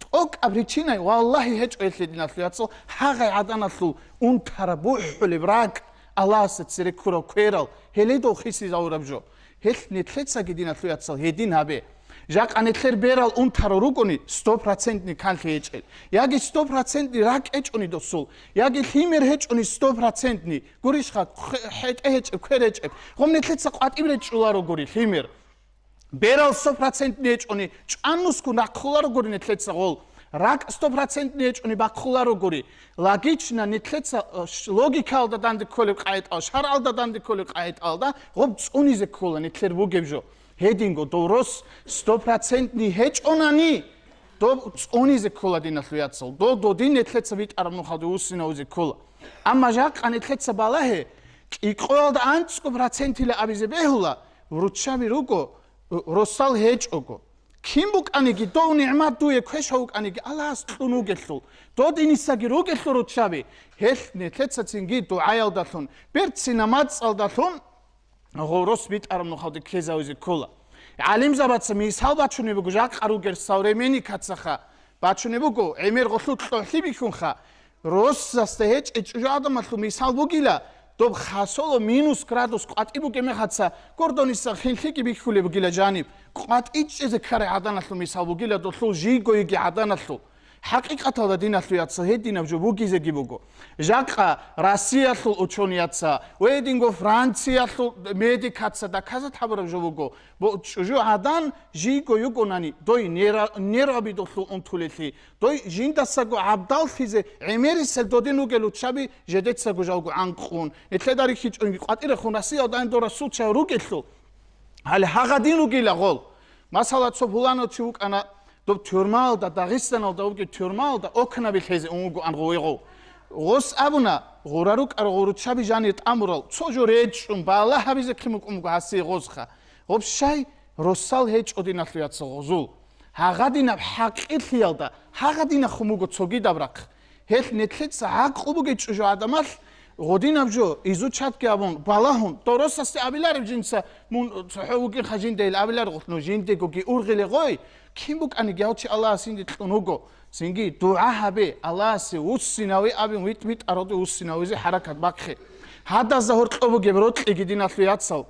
ТӀокӀаб причинай, валлагьи, гьечӀо гьелъе, диналъул яцал, гьагъай гӀаданалъул унтараб бухӀулеб ракӀ, Аллагьасда цере ккурав кверал, гьеледав хисизавураб жо. Гьелъ нилъецаги, диналъул яцал, гьедин гьабе. Жакъа нилъер берал унтарал ругони, сто процентни канлъи гьечӀел. Яги сто процентни ракӀ гьечӀони досул, яги лъимер гьечӀони сто процентни, гурищха, хе-, хӀетӀе гьечӀеб, квер гьечӀеб. Гъом нилъеца къватӀиб речӀчӀуларогури лъимер. Берал сто процентни гьечӀони, чӀаннусгун рахъуларогури нилъеца гъол. РакӀ сто процентни гьечӀони бахъуларогури. Логично нилъеца, э, ш-, логикалда данде кколеб къагӀидал, шаргӀалда данде кколеб къагӀидалда гъоб цӀунизе ккола нилъер бугеб жо. Гьединго дов рос сто процентни гьечӀонани, дов цӀунизе ккола, диналъул яцал. Дов додин нилъеца битӀараб нухалде вуссинавизе ккола. Амма жакъа нилъеца балагье, кӀикъоялда анцӀго процентила абизе бегьула, руччаби руго, росал гьечӀого. Кин букӀаниги, дов нигӀмат дуе квешав вукӀаниги, Аллагьас кьун вугелъул, додинисаги ругелъул руччаби, гьелъ нилъецацинги дугӀаялдалъун, берцина мацӀалдалъун гъов рос битӀараб нухалде ккезавизе ккола. ГӀалимзабаца мисал бачунеб буго, жакъа ругел современникацаха бачунеб буго, гӀемер гъолъул кьогӀлъи бихьунха, Росасда гьечӀеб чӀужугӀадамалъул мисал бугила, доб хасоло минус градус къватӀиб бугеб мехаца, гордониса хинлъиги бихьулеб бугила жаниб, къватӀичӀезе ккарай гӀаданалъул мисал бугила долъул жийго йиги гӀаданалъул. ХӀакъикъаталда, диналъул яцал, гьединаб жо бугизеги буго. Жакъа Россиялъул учёнияца ва гьединго Франциялъул медикаца доказать гьабураб жо буго. Бо-, чӀужугӀадан жийго югонани, дой нера-, нервабидулъул унтулелъи, дой жиндасаго гӀабдаллъизе гӀемерисел додин ругел руччаби жедецаго жалго гӀанкъун. Нилъеда рихьичӀонги къватӀирехун Россиялда ин дора случай ругелъул. Гьале гьагъадин ругила гъол. Масала, цо пуланав чи вукӀана, доб тюрьмаялда, Дагъистаналда вугеб тюрьмаялда окнаби лъезе ун вугоан гъовегъов. Гъос абуна, гъура рукӀар гъуруччаби жанир тӀамурал, цо жо речӀчӀун, балагь гьабизе хъимукӀун буго гьасие гъозха. Гъоб щай росал гьечӀо, диналъул яцал, гъозул. Гьагъадинаб хӀакъирлъиялда, гьагъадинахун буго цогидаб рахъ. Гьелъ нилъеца гӀакълу бугей чӀужугӀадамалъ гъодинаб жо, изучатги абун, балагьун, доросасде абилареб жинца, мун цохӀо вукӀинха жиндайил абиларгъулъ, ну жиндегоги ургъиле гъой, кин букӀаниги гьав чи Аллагьас жинде кьун вуго, цинги дугӀа гьабе, Аллагьасе вуссинаве абин, витӀ-витӀароде вуссинавизе хӀаракат бахъе. Гьадазда гьоркьоб бугеб рокьиги, диналъул яцал.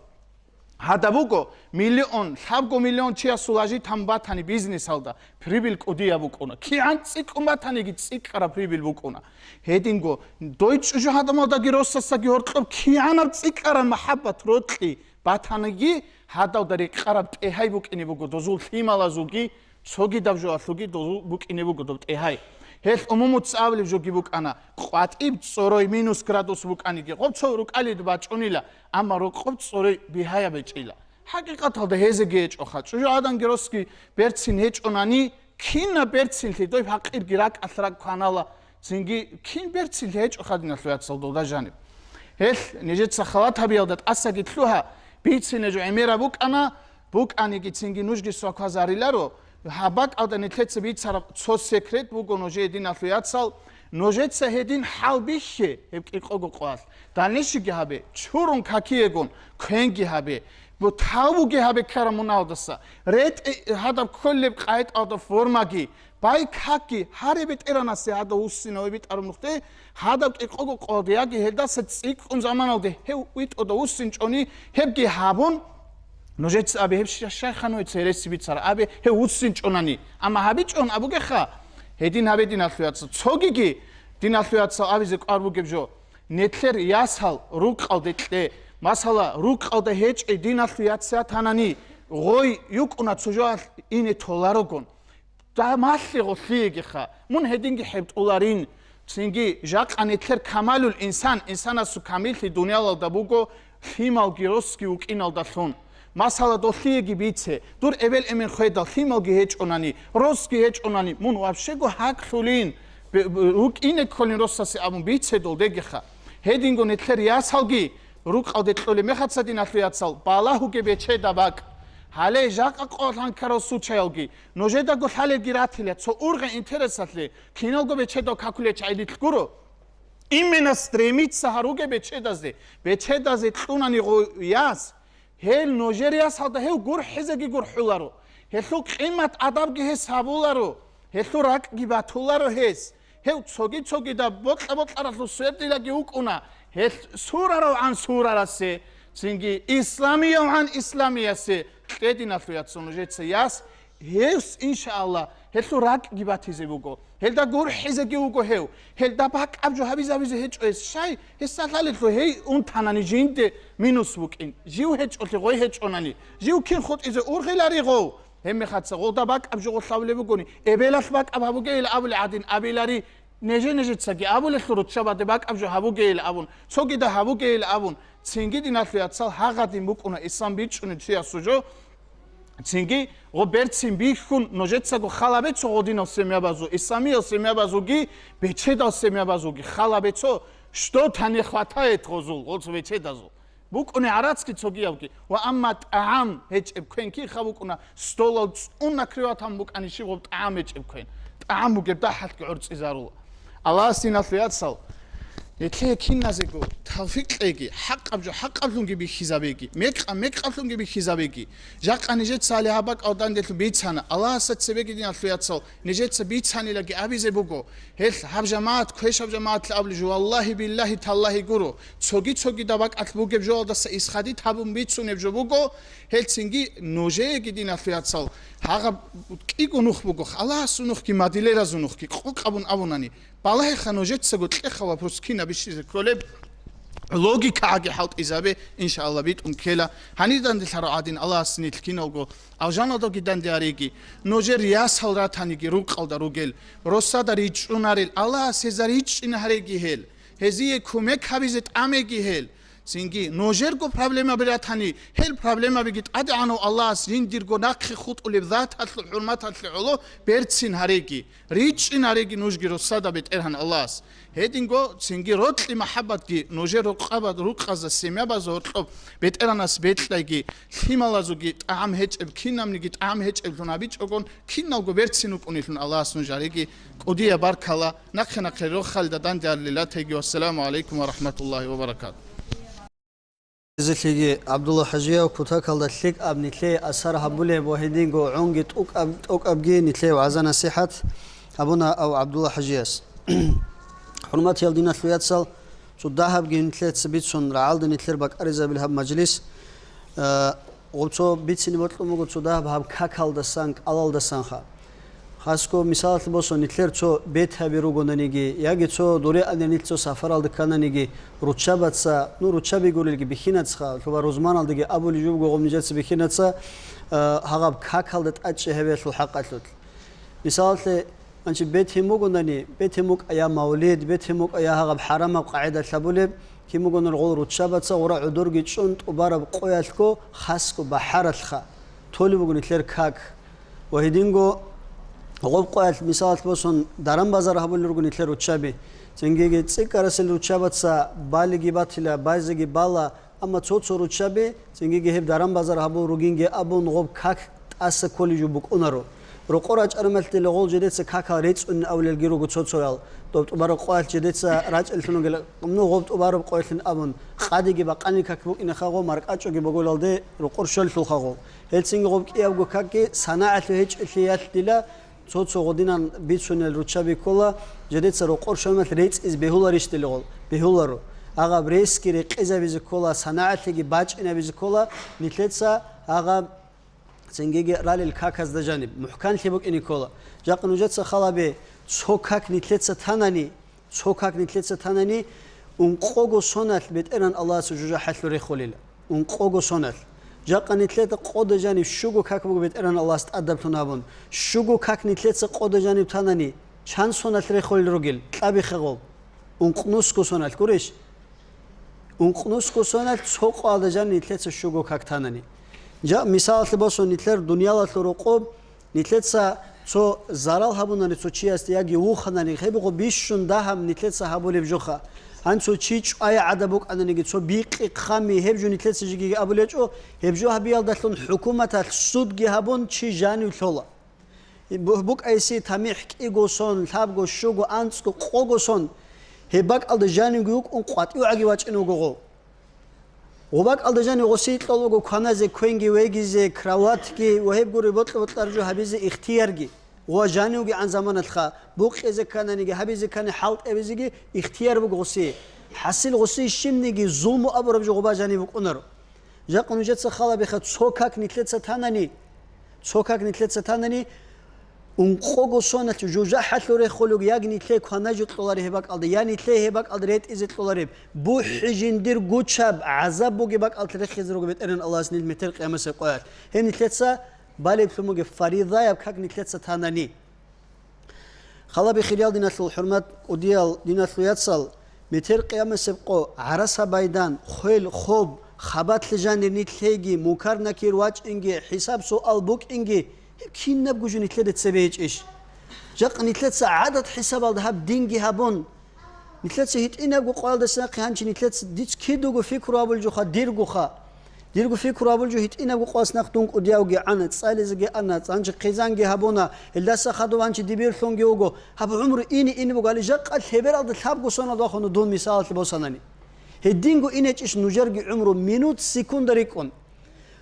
Гьадаб буго миллион, лъабго миллион чиясул ажитан батани бизнесалда, прибыль кӀудияб букӀуна. КигӀан цӀикӀкӀун батаниги цӀикӀкӀараб прибыль букӀуна. Гьединго, дой чӀужугӀадамалдаги росасаги гьоркьоб кигӀанаб цӀикӀкӀараб махӀаббат, рокьи батаниги, гьадалда рекъараб тӀегьай букӀине буго дозул лъималазулги, цогидаб жоалъулги дозул букӀине буго доб тӀегьай. Гьелъ умумуца абулеб жоги букӀана, къватӀиб цӀорой минус градус букӀаниги, гъоб цо рукӀалид бачӀунила, амма рокъоб цӀорой бигьаяб гьечӀила. ХӀакъикъаталда гьезеги гьечӀоха. ЧӀужугӀаданги росги берцин гьечӀонани, кинаб берцинлъи, дой пакъирги ракӀалъ ракӀ кванала, цинги кин берцинлъи гьечӀоха, диналъул яцал, долда жаниб. Гьелъ нижеца халат гьабиялда тӀасаги лъугьа, бицине жо гӀемераб букӀана, букӀаниги цинги нужги сваквазариларо, гьаб бакӀалда нилъеца бицараб цо секрет буго нужее, диналъул яцал, нужеца гьедин хӀал бихье гьеб кӀикъого къоялъ, дальнейшийги гьабе, чурун какиегун, квенги гьабе, бу-, тавбуги гьабе ккараб мунагьалдаса, ретӀи гьадаб кколеб къагӀидалда формаги, бай какги, гьаре бетӀеранасе гьадав вуссинаве битӀараб нухде, гьадаб кӀикъого къоялда яги гьелдаса цӀикӀкӀун заманалде гьев витӀуда вуссинчӀони, гьебги гьабун, нужеца абе, гьеб щай-, щайха нужеца гьереси бицара, абе, гьев вуссинчӀонани. Амма гьабичӀон абугеха, гьедин гьабе, диналъул яцал. Цогиги, диналъул яцал, абизе кӀвар бугеб жо. Нилъер ясал рукъалде кье. Масала, рукъалда гьечӀей диналъул яц ятанани, гъой юкӀуна цо жоялъ ине толарогун. Гьа, малъи гъолъиегиха, мун гьединги хӀебтӀуларин. Цинги жакъа нилъер камалул инсан, инсанасул камиллъи дуниялалда буго лъималги росги вукӀиналдалъун. Масала, долъиеги бице, дур эбел-эмен хведал лъималги гьечӀонани, росги гьечӀонани, мун вообще-го гьакълъулин, бе-, б-, рукӀине кколин росасе абун бице долдегиха. Гьединго нилъер ясалги рукъалде кьолеб мехаца, диналъул яцал, балагьуге бечеда бакӀ. Гьале жакъа къо лъанкарал случаялги, нужедаго лъалелги ратила цо ургъе интересалъе, киналго бечедал какулечи гӀедилъ гуро. Именно стремиться гьаруге бечедазе, бечедазе кьунани гъо-, яс, гьел нужер ясалда гьев гурхӀизеги гурхӀуларо, гьелъул къимат-адабги гьес гьабуларо, гьелъул ракӀги батуларо гьес. Гьев цоги-цогидаб бокьа-бокьаралъул свердилаги вукӀуна, гьелъ сураравгӀан сурарасе, цинги исламиявгӀан исламиясе кье, диналъул яцал, нужеца яс, гьес, иншааллагь, гьелъул ракӀги батизе буго, гьелда гурхӀизеги вуго гьев, гьелда бакӀаб жо гьабизабизе гьечӀо гьес, щай, гьесда лъалелъул гьей унтанани жинде минус букӀин, жив гьечӀолъи гъой гьечӀонани, жив кин хутӀизе ургъиларигъов? Гьебмехаца гъолда бакӀаб жо гъолъ абулеб бугони, эбелалъ бакӀаб гьабугейил абулеб гӀадин абилари, неже-нежецаги абулелъул руччабаде бакӀаб жо гьабугейил абун, цогида гьабугейил абун, цинги, диналъул яцал, гьагъадин букӀуна ислам бичӀчӀунев чиясул жо, цинги гъо берцин бихьун, нужецаго халабецо гъодинал семьябазул, исламиял семьябазулги, бечедал семьябазулги халабецо, что-то не хватает гъозул, гъоз бечедазул. БукӀуни гӀарацги цогиявги. Ва амма тӀагӀам гьечӀеб квен киха букӀуна, столал цӀун накрыватан букӀани щиб гъоб тӀагӀам гьечӀеб квен. ТӀагӀам бугеб дагьалъги гӀорцӀизарула. Аллагьас, диналъул яцал, нилъее киназего тавфикъ кьеги, хӀакъаб жо хӀакъаблъунги бихьизабеги, мекъаб мекъаблъунги бихьизабеги. Жакъа нижеца гьале гьаб бакӀал данделъун бицана, Аллагьасда цебеги, диналъул яцал, нижеца бицанилаги абизе буго. Гьелъ гьаб жамагӀат, квешаб жамагӀатлъи абулеб жо, валлагьи, биллагьи, таллагьи гуро. Цоги-цогидаб бакӀалъ бугеб жоялдаса исхадид гьабун бицунеб жо буго, гьел цинги нужееги, диналъул яцал, гьагъаб кӀиго нух буго, Аллагьасул нухги, мадилеразул нухги, къокъабун абунани. Балагьеха нужецаго кьеха вопрос кин абищизе кколеб? ЛогикагӀаги хӀалтӀизабе, иншаалла, битӀун ккела. Гьанир данделъарав гӀадин Аллагьас нилъ киналго алжаналдаги данде гьареги, нужер ясал ратаниги рукъалда ругел, росада ричӀчӀунарел, Аллагьас гьезда ричӀчӀин гьареги гьел, гьезие кумек гьабизе тӀамеги гьел. Цинги, нужерго проблемаби ратани, гьел проблемабиги ТӀадегӀанав Аллагьас жиндирго нахъе хутӀулеб заталъул хӀурматалъе гӀоло берцин гьареги, ричӀчӀин гьареги нужги росада БетӀергьан Аллагьас. Гьединго цинги рокьи махӀаббатги нужер рукъаба-, рукъазда, семьябазда гьоркьоб БетӀергьанас бекьайги, лъималазулги тӀагӀам гьечӀеб, кинабниги тӀагӀам гьечӀеблъун гьабичӀогон, киналго берцин вукӀунелъун Аллагьас нуж гьареги. КӀудияб баркала, нахъе-нахъе рохалда данде гьарулел ратайги. Вассаламу гӀалайкум ва рахӀматуллагьи ва баракатугь. Изилъиги ГӀабдулла ХӀажияв кутакалда лъикӀаб нилъее асар гьабулеб ва гьединго гӀунги тӀокӀаб-, тӀокӀабги нилъее вагӀза-насихӀат гьабуна ав ГӀабдулла ХӀажияс. ХӀурматиял диналъул яцал, цо дагьабги нилъеца бицун, рагӀалда нилъер бакӀаризабил гьаб мажлис, а, гъуб цо бицине бокьун буго цо дагьаб гьаб какалдасан, кӀалалдасанха. Хасго, мисалалъе босун, нилъер цо бетаби ругонаниги, яги цо дуре анир нилъ цо сафаралда ккананиги, руччабаца, ну, руччаби гурелги бихьинацха, лъуба рузманалдаги абулеб жо буго гъоб нижеца бихьинаца, а, гьагъаб какалда тӀадчӀей гьабиялъул хӀакъалъулъ. Мисалалъе, гьанчи бетин бугонани, бетин букӀа я мавлид, бетин букӀа я гьагъаб хӀарамаб къагӀидалъ гьабулеб, кин бугонал гъол руччабаца гъура гӀодорги чӀун тӀубараб къоялъго хасго бахӀаралъха толеб буго нилъер как. Ва гьединго гъоб къоялъ, мисалалъ босун, даран-базар гьабулел руго нилъер руччаби. Цингиги цӀикӀкӀарасел руччабаца балиги батила, байзаги бала, амма цо-цо руччаби, цингиги гьеб даран-базар гьабул ругинги абун, гъоб как тӀаса кколей жо букӀунаро. Рокъор рачӀармалъ дила гъол жедеца какал рецӀунин авлелги руго цо-цоял. Доб тӀубараб къоялъ жедеца рачӀеллъун ругел, ну, гъоб тӀубараб къоялъин абун, къадиги бакъани как букӀинеха гъо, маркӀачӀоги боголалде рокъор щоллъулха гъо. Гьелцинги гъоб кӀиябго какги санагӀалъув гьечӀелъиялъ дила цо-цо гъодинан бицунел руччаби ккола, жедеца рокъор щвамалъ рецӀиз бегьуларищ дила гъол? Бегьуларо. Агъаб ресги рекъезабизе ккола, санагӀалъиги бачӀинабизе ккола, нилъеца агъаб цингиги ралел каказда жаниб мухӀканлъи букӀине ккола. Жакъа нужеца халабе, цо как нилъеца танани, Цо как нилъеца танани, ункъого соналъ БетӀергьан Аллагьасул жужахӀалъур рехулила. Ункъого соналъ. Жакъа нилъеда къода жаниб щуго как буго БетӀергьан Аллагьас тӀадаблъун гьабун. Щуго как нилъеца къода жаниб танани, чан соналъ рехулел ругел, кьабихъе гъоб. Ункънусго соналъ, гурищ? Ункънусго соналъ цо къоялда жаниб нилъеца щуго как танани. Жа-, мисалалъе босун, нилъер дуниялалъул рокъоб Нилъеца цо зарал гьабунани цо чиясде яги вуханани, гьебго бищун дагьаб нилъеца гьабулеб жоха. Гьан цо чи чӀвая гӀадаб букӀананиги, цо бикъи хъами, гьеб жо нилъеца жигиги абулечӀо, гьеб жо гьабиялдалъун хӀукуматалъ судги гьабун чи жанив лъола. Бу-, букӀайси тамихӀ кӀиго сон, лъабго, щуго, анцӀго, къого сон, гьеб бакӀалда жанивги вукӀун къватӀивгӀаги вачӀин вуго гъов. Гъубакалда жанив гъосие кьолого кваназе, квенги вегизе, кроватьги ва гьеб гури бокьа-бокьараб жо гьабизе ихтиярги. Ва жанивгигӀан заманалъха букъизе ккананиги, гьабизе ккани хӀалтӀи гьабизеги ихтияр буго гъосие. ХӀасил гъосие щибниги зулму абураб жо гъуба жанив букӀунаро. Жакъа нужеца халабиха, цо как нилъеца танани, цо как нилъеца танани, Ункъого соналъ жужахӀалъур рехулев, я нилъее квана жо кьолареб гьеб бакӀалда, я нилъее гьеб бакӀалда ретӀизе кьолареб, бухӀи жиндир гучаб гӀазаб бугеб бакӀалъ рехизе руго БетӀергьан Аллагьас нилъ метер къиямасеб къоялъ. Гьеб нилъеца балеблъун бугеб фаридаяб как нилъеца танани. Халаби хириял диналъул хӀурмат, кӀудиял диналъул яцал, Метер къиямасеб къо, гӀарасаб майдан, хвел, хоб, хабалъ жанир нилъеги, мункар-накир вачӀинги, хӀисаб-суал букӀинги, гьеб кинабго жо нилъеда цебе гьечӀищ? Жакъа нилъеца гӀадат-хӀисабалда гьаб динги гьабун, нилъеца гьитӀинабго къоялдаса нахъе гьанчи нилъеца диц кидаго пикру гьабулеб жоха, диргоха. Дирго пикру гьабулеб жо гьитӀинабго къоялдаса нахъ дун кӀудиявги гӀана, цӀализеги ана, гьанчи хъизанги гьабуна, гьелдаса хадуб гьанчи дибирлъунги вуго. Гьаб гӀумру ини-ини буго, гьале жакъа лъебералда лъабго соналда вахуна дун мисалалъе босанани. Гьединго инечӀищ нужерги гӀумру минут, секунда рикӀкӀун.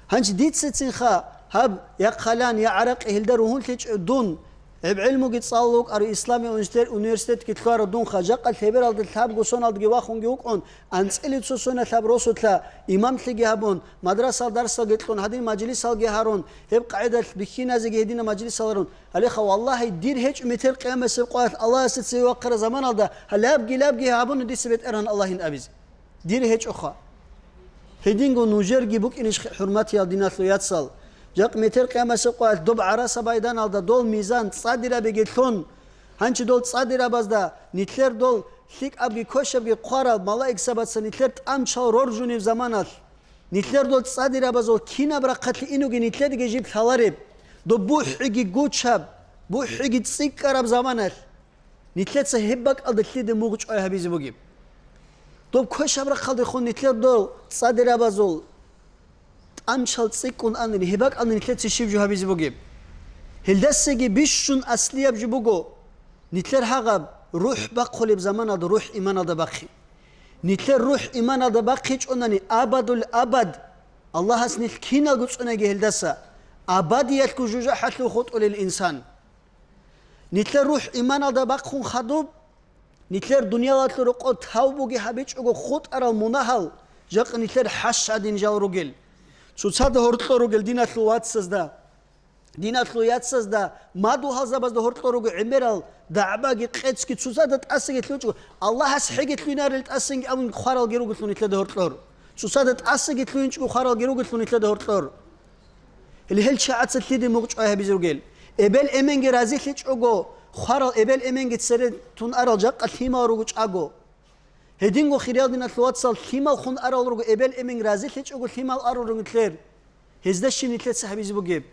Гьанчи дицецинха гьаб я хъалан, я гӀаракъи гьелда ругьунлъичӀев дун, гьеб гӀилмуги цӀалулев вукӀарав, исламияб университет-, университетги лъугьарав дунха, жакъа лъебералда лъабго соналдаги вахунги вукӀун, анцӀила цо соналъ гьаб росулъа имамлъиги гьабун, мадрасал дарсалги кьун, гьадин мажлисалги гьарун, гьеб къагӀидалъ бихьиназеги гьединаб мажлисал гьарун. Гьалеха, валлагьи, дир гьечӀо метер къиямасеб къоялъ Аллагьасда цеве вахъараб заманалда, гьалабги-лабги гьабуна дица БетӀергьан Аллагьин абизе. Дир гьечӀоха. Гьединго нужерги букӀинищ, хӀурматиял диналъул яцал. Жакъ метер къиямасеб къоялъ доб ГӀарафа майданалда дол мизан цӀадирабиги лъун, гьанчи дол цӀадирабазда нилъер дол лъикӀабги квешабги хъварал малаикзабаца нилъер тӀамчал роржунеб заманалъ, нилъер дол цӀадирабазул кинаб рахъалъе инуги нилъедаги жиб лъалареб, доб бухӀиги гучаб, бухӀиги цӀикӀкӀараб заманалъ, нилъеца гьеб бакӀалда лъиде мугъ чӀвай гьабизе бугеб? Доб квешаб рахъалдехун нилъер дол цӀадирабазул тӀамчал цӀикӀкӀун анани, гьеб бакӀалда нилъеца щиб жо гьабизе бугеб? Гьелдасаги бищун аслияб жо буго, нилъер гьагъаб рухӀ бахъулеб заманалда рухӀ иманалда бахъи. Нилъер рухӀ иманалда бахъичӀонани абадул абад, Аллагьас нилъ киналго цӀунаги гьелдаса, абадиялъго жужахӀалъув хутӀулел инсан. Нилъер рухӀ иманалда бахъун хадуб, нилъер дуниялалъул рокъор тавбуги гьабичӀого хутӀарал мунагьал, жакъа нилъер хӀащ гӀадин жал ругел. Цоцазда гьоркьор ругел диналъул вацазда, диналъул яцазда, мадугьалзабазда гьоркьор руго гӀемерал дагӀбаги къецги, цоцазда тӀасаги лъугьинчӀого, Аллагьас хӀеги лъугьинарел тӀасанги абун хваралги ругелъул нилъеда гьоркьор. Цоцазда тӀасаги лъугьинчӀого хваралги ругелъул нилъеда гьоркьор. Гьел, гьел чагӀаца лъиде мугъ чӀвай гьабизе ругел? Эбел-эменги разилъичӀого, хварал эбел-эменги цере тун арал жакъа лъимал руго чӀаго. Гьединго, хириял диналъул вацал, лъималхун арал руго, эбел-эмен разилъичӀого лъимал арал руго нилъер. Гьезда щиб нилъеца гьабизе бугеб?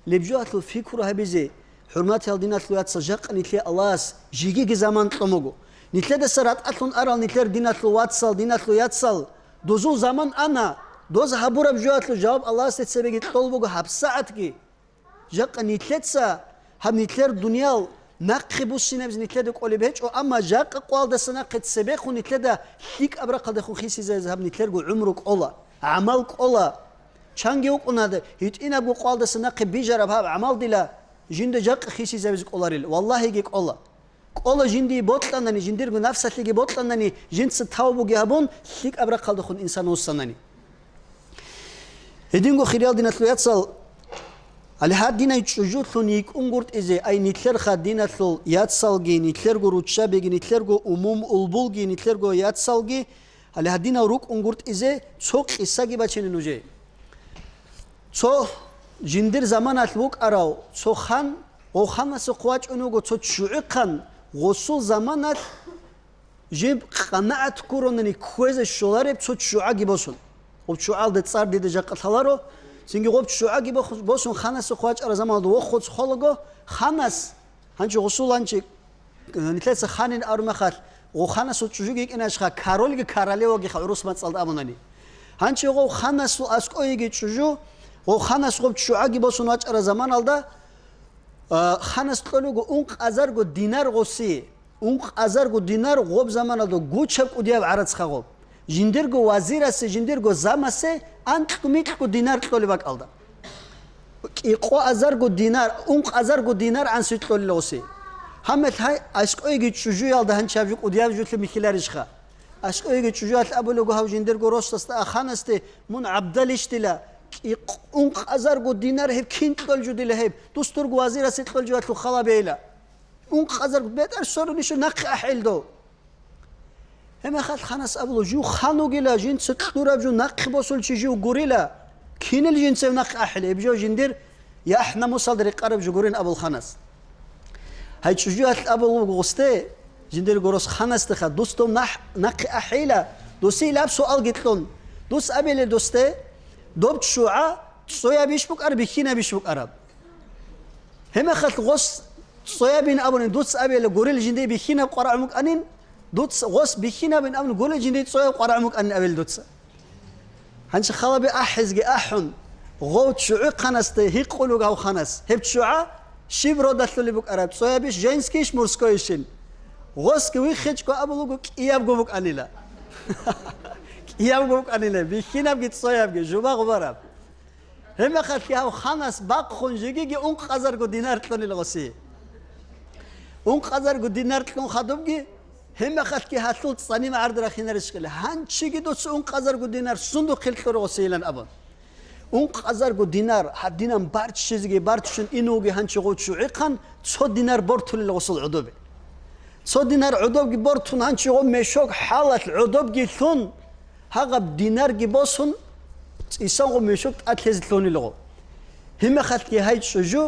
Леб жоялъул пикру гьабизе, хӀурматиял диналъул вацал, жакъа нилъее Аллагьас жегиги заман кьун буго. Нилъедаса ратӀалъун арал нилъер диналъул вацал, диналъул яцал, дозул заман ана, доз гьабураб жоялъул жаваб Аллагьасде цебеги кьол буго гьабсагӀатги. Жакъа нилъеца гьаб нилъер дуниял нахъе буссинабизе нилъеда кӀолеб гьечӀо, амма жакъа къоялдаса нахъе цебехун нилъеда лъикӀаб рахъалдехун хисизаризе гьаб нилъерго гӀумру кӀола, гӀамал кӀола. Чанги вукӀуна гьитӀинабго къоялдаса нахъе бижараб гьаб гӀамал дила жинда жакъа хисизавизе кӀоларил, валлагьиги кӀола. КӀола жиндие бокьанани, жиндирго нафсалъеги бокьанани, жинца тавбуги гьабун, лъикӀаб рахъалдехун инсан вуссанани. Гьединго, хириял диналъул яцал, гьале гьадинай чӀужулъун йикӀунгуртӀизе, ай нилъерха диналъул яцалги, нилъерго руччабиги, нилъерго умум-улбулги, нилъерго яцалги, гьале гьадинал рукӀунгуртӀизе цо къисаги бачине нужее. Цо жиндир заманалъ вукӀарав цо хан, гъов ханасухъ вачӀун вуго цо ччугӀихъан, гъосул заманалъ жиб къанагӀат гуронани кквезе щолареб цо ччугӀаги босун. Гъоб ччугӀалда цӀар дида жакъа лъаларо, цинги гъоб ччугӀаги бох-, босун ханасухъ вачӀараб заманалда воххуц холаго, ханас, гьанчи гъосул гьанчи, э, нилъеца ханин арумахалъ, гъо ханасул чӀужуги йикӀинашха, корольги королевагиха гӀурус мацӀалда абунани. Гьанчи гъов ханасул аскӀойиги чӀужу, гъов ханас гъоб ччугӀаги босун вачӀараб заманалда, а, ханас кьолего ункъ азарго динар гъоси, ункъ азарго динар гъоб заманалда гучаб кӀудияб гӀарацха гъоб. Жиндирго вазирасе, жиндирго замасе анкьго-микьго динар кьолеб бакӀалда. КӀикъо азарго динар, ункъ азарго динар гӀанси кьолила гъоси. Гьаммал гьай аскӀойги чӀужуялда гьанчи гьаб жо кӀудияб жолъи михьиларищха? АскӀойги чӀужуялъ абулего гьав жиндирго росасда, а ханасде: «Мун гӀабдалищ дила, кӀикъ-, ункъ азарго динар гьеб кин кьолжу дила гьеб, дус дурго вазирасе кьолжуялъул халабейила». Ункъ азарго бетӀер сорунищу нахъе ахӀел дов. Гьебмехалъ ханас абула: «Жив хан вугила, жинца кьураб жо нахъе босул чи жив гурила. Кинил жинцев нахъе ахӀел, гьеб жо жиндир яхӀ-намусалда рекъараб жо гурин», — абул ханас. Гьай чӀужуялъ абул вуго гъосде, жиндирго рос ханасдеха: «Дус дов нахъ-, нахъе ахӀейила, досие лаб суалги кьун. Дус абилел досде, доб ччугӀа цӀоябищ букӀараб, бихьинабищ букӀараб?» Гьебмехалъ гъос цӀоябин абунин, дуца абейила гурел жиндие бихьинаб къварагӀ мукӀанин, дуца гъос бихьинабин абунин, гурел жиндие цӀояб къварагӀ мукӀанин абейила дуца. Гьанчи халаби ахӀизги ахӀун, гъов ччугӀи ханасде гьикъулев гьав ханас: «Гьеб ччугӀа щиб родалъулеб букӀараб, цӀоябищ, женскийищ, мужскойищин?» Гъосги виххичӀго абулуго кӀиябго букӀанила. КӀиябго букӀанила, бихьинабги цоябги, жуба-гъубараб. Гьебмехалъги гьав ханас бахъун жегиги ункъазарго динар кьунила гъоси. Ункъазарго динар кьун хадубги, гьебмехалъги гьалъул цӀаним гӀард рахинарищ кьела. Гьанчиги дуца ункъазарго динар сундухъил кьур гъосейилан абун. Ункъазарго динар, гьадинан барччизеги барччун инуги гьанчи гъов чугӀихъан, цо динар бортулел гъосул гӀодобе. Цо динар гӀодобги бортун гьанчи гъов мешок хӀалалъ гӀодобги лъун, гьагъаб динарги босун, цӀисан гъов мешок тӀад лъезе лъунил гъов. Гьимахалъги гьай чӀужу,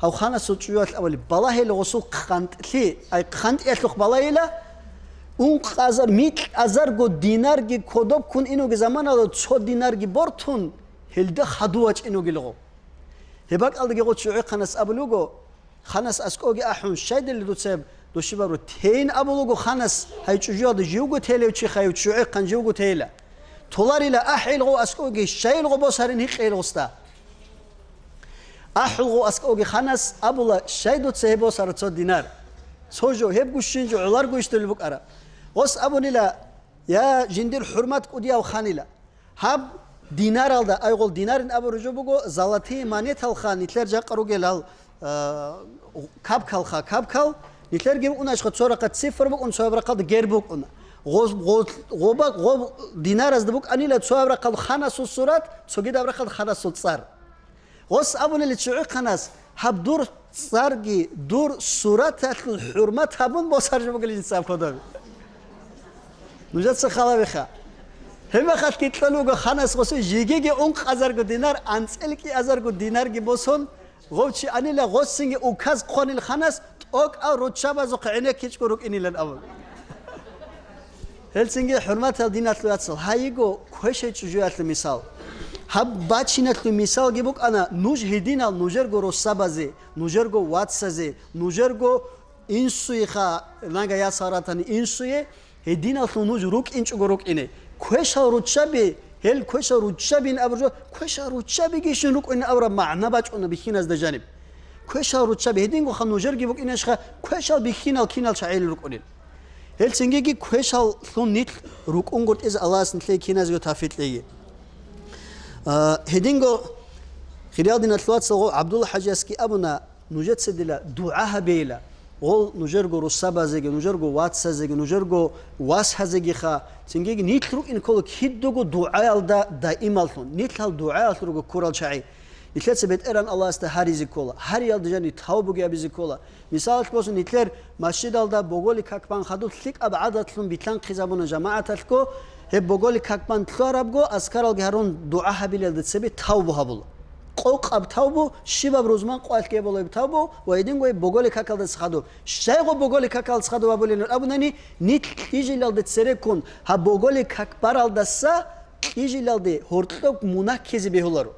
гьав ханасул чӀужуялъ абали балагьел гъосул хъантӀлъи, ай хъантӀиялъухъ балайила, ункъазар, микьазарго динарги кодоб ккун инуги заманала цо динарги бортун, гьелда хаду вачӀинугил гъов. Гьеб бакӀалдаги гъов чугӀихъанас абулуго, ханас аскӀоги ахӀун, щайдали дуца гьеб душибаб ру? Тейин абулуго ханас, гьай чӀужуялда живго телев чи хай чугӀихъан живго тейила. Толарила ахӀил гъов аскӀоги, щайил гъов босарин гьикъейил гъосда. АхӀул гъов аскӀоги ханас абула, щай дуца гьеб босара цо динар? Цо жо, гьеб гущин жо гӀоларго ишдулеб букӀара. Гъос абунила, я жиндир хӀурмат кӀудияв ханила. Гьаб динаралда, айгъул динарин абуру жо буго, золотые монеталха, нилъер жакъа ругелал, а, капкалха, капкал, нилъерги букӀунашха цо рахъа цифр букӀун, цояб рахъалда герб букӀуна. Гъоз-, гъоз-, гъоба-, гъоб динаразда букӀанила цояб рахъал ханасул сурат, цогидаб рахъал ханасул цӀар. Гъос абунили чугӀихъанас, гьаб дур цӀарги, дур сураталъул хӀурмат гьабун босаржи бугилин цӀаб кодоб. Нужеца халавиха. Гьебмехалъги кьун вуго ханас гъосу жигиги ункъазарго динар, анцӀил кӀиазарго динарги босун, гъов чи анила гъосинги указ хъванил ханас тӀокӀал руччабазухъ гӀенеккичӀго рукӀинилан абун. Гьелцинги, хӀурматал диналъул яцал, гьайиго квешай чӀужуялъул мисал. Гьаб бачиналъул мисалги букӀана нуж гьединал нужерго росабазе, нужерго вацазе, нужерго инсуеха, нага ясал ратани инсуе, гьединалъул нуж рукӀинчӀого рукӀине. Квешал руччаби, гьел квешал руччабин абуржо, квешал руччабигищин рукӀине абураб магӀна бачӀуна бихьиназда жаниб. Квешал руччаби гьедингоха нужерги букӀинашха, квешал бихьинал кинал чагӀил рукӀунел. Гьел цингиги квешаллъун нилъ рукӀунгутӀиз Аллагьас нилъее киназего тавфикъ лъеги. А, гьединго хириял диналъул вацалгъо ГӀабдулла ХӀажиясги абуна, нужеца дила дугӀа гьабейила, гъол нужерго русабазеги, нужерго вацазеги, нужерго васазегиха, цингиги нилъ рукӀин ккола кидаго дугӀаялда даималлъун, нилъал дугӀаялъ руго ккурал чагӀи. Нилъеца БетӀеран Аллагьасда гьаризе ккола, гьариялда жани тавбуги абизе ккола. Мисалалъ босун, нилъер масжидалда боголи как бан хадуб лъикӀаб гӀадатлъун билълъанхъизабуна жамагӀаталъго, гьеб боголи как бан лъугьарабго, аскаралги гьарун дугӀа гьабилелда цебе тавбу гьабула. Къокъаб тавбу, щибаб рузман къоялъ гьебулеб тавбу ва гьединго гьеб боголи какалдаса хадуб. Щайго боголи какалдаса хадуб абулел абунани, нилъ кьижилалде цереккун, гьаб боголи как баралдаса кьижилалде гьоркьоб мунагь ккезе бегьуларо.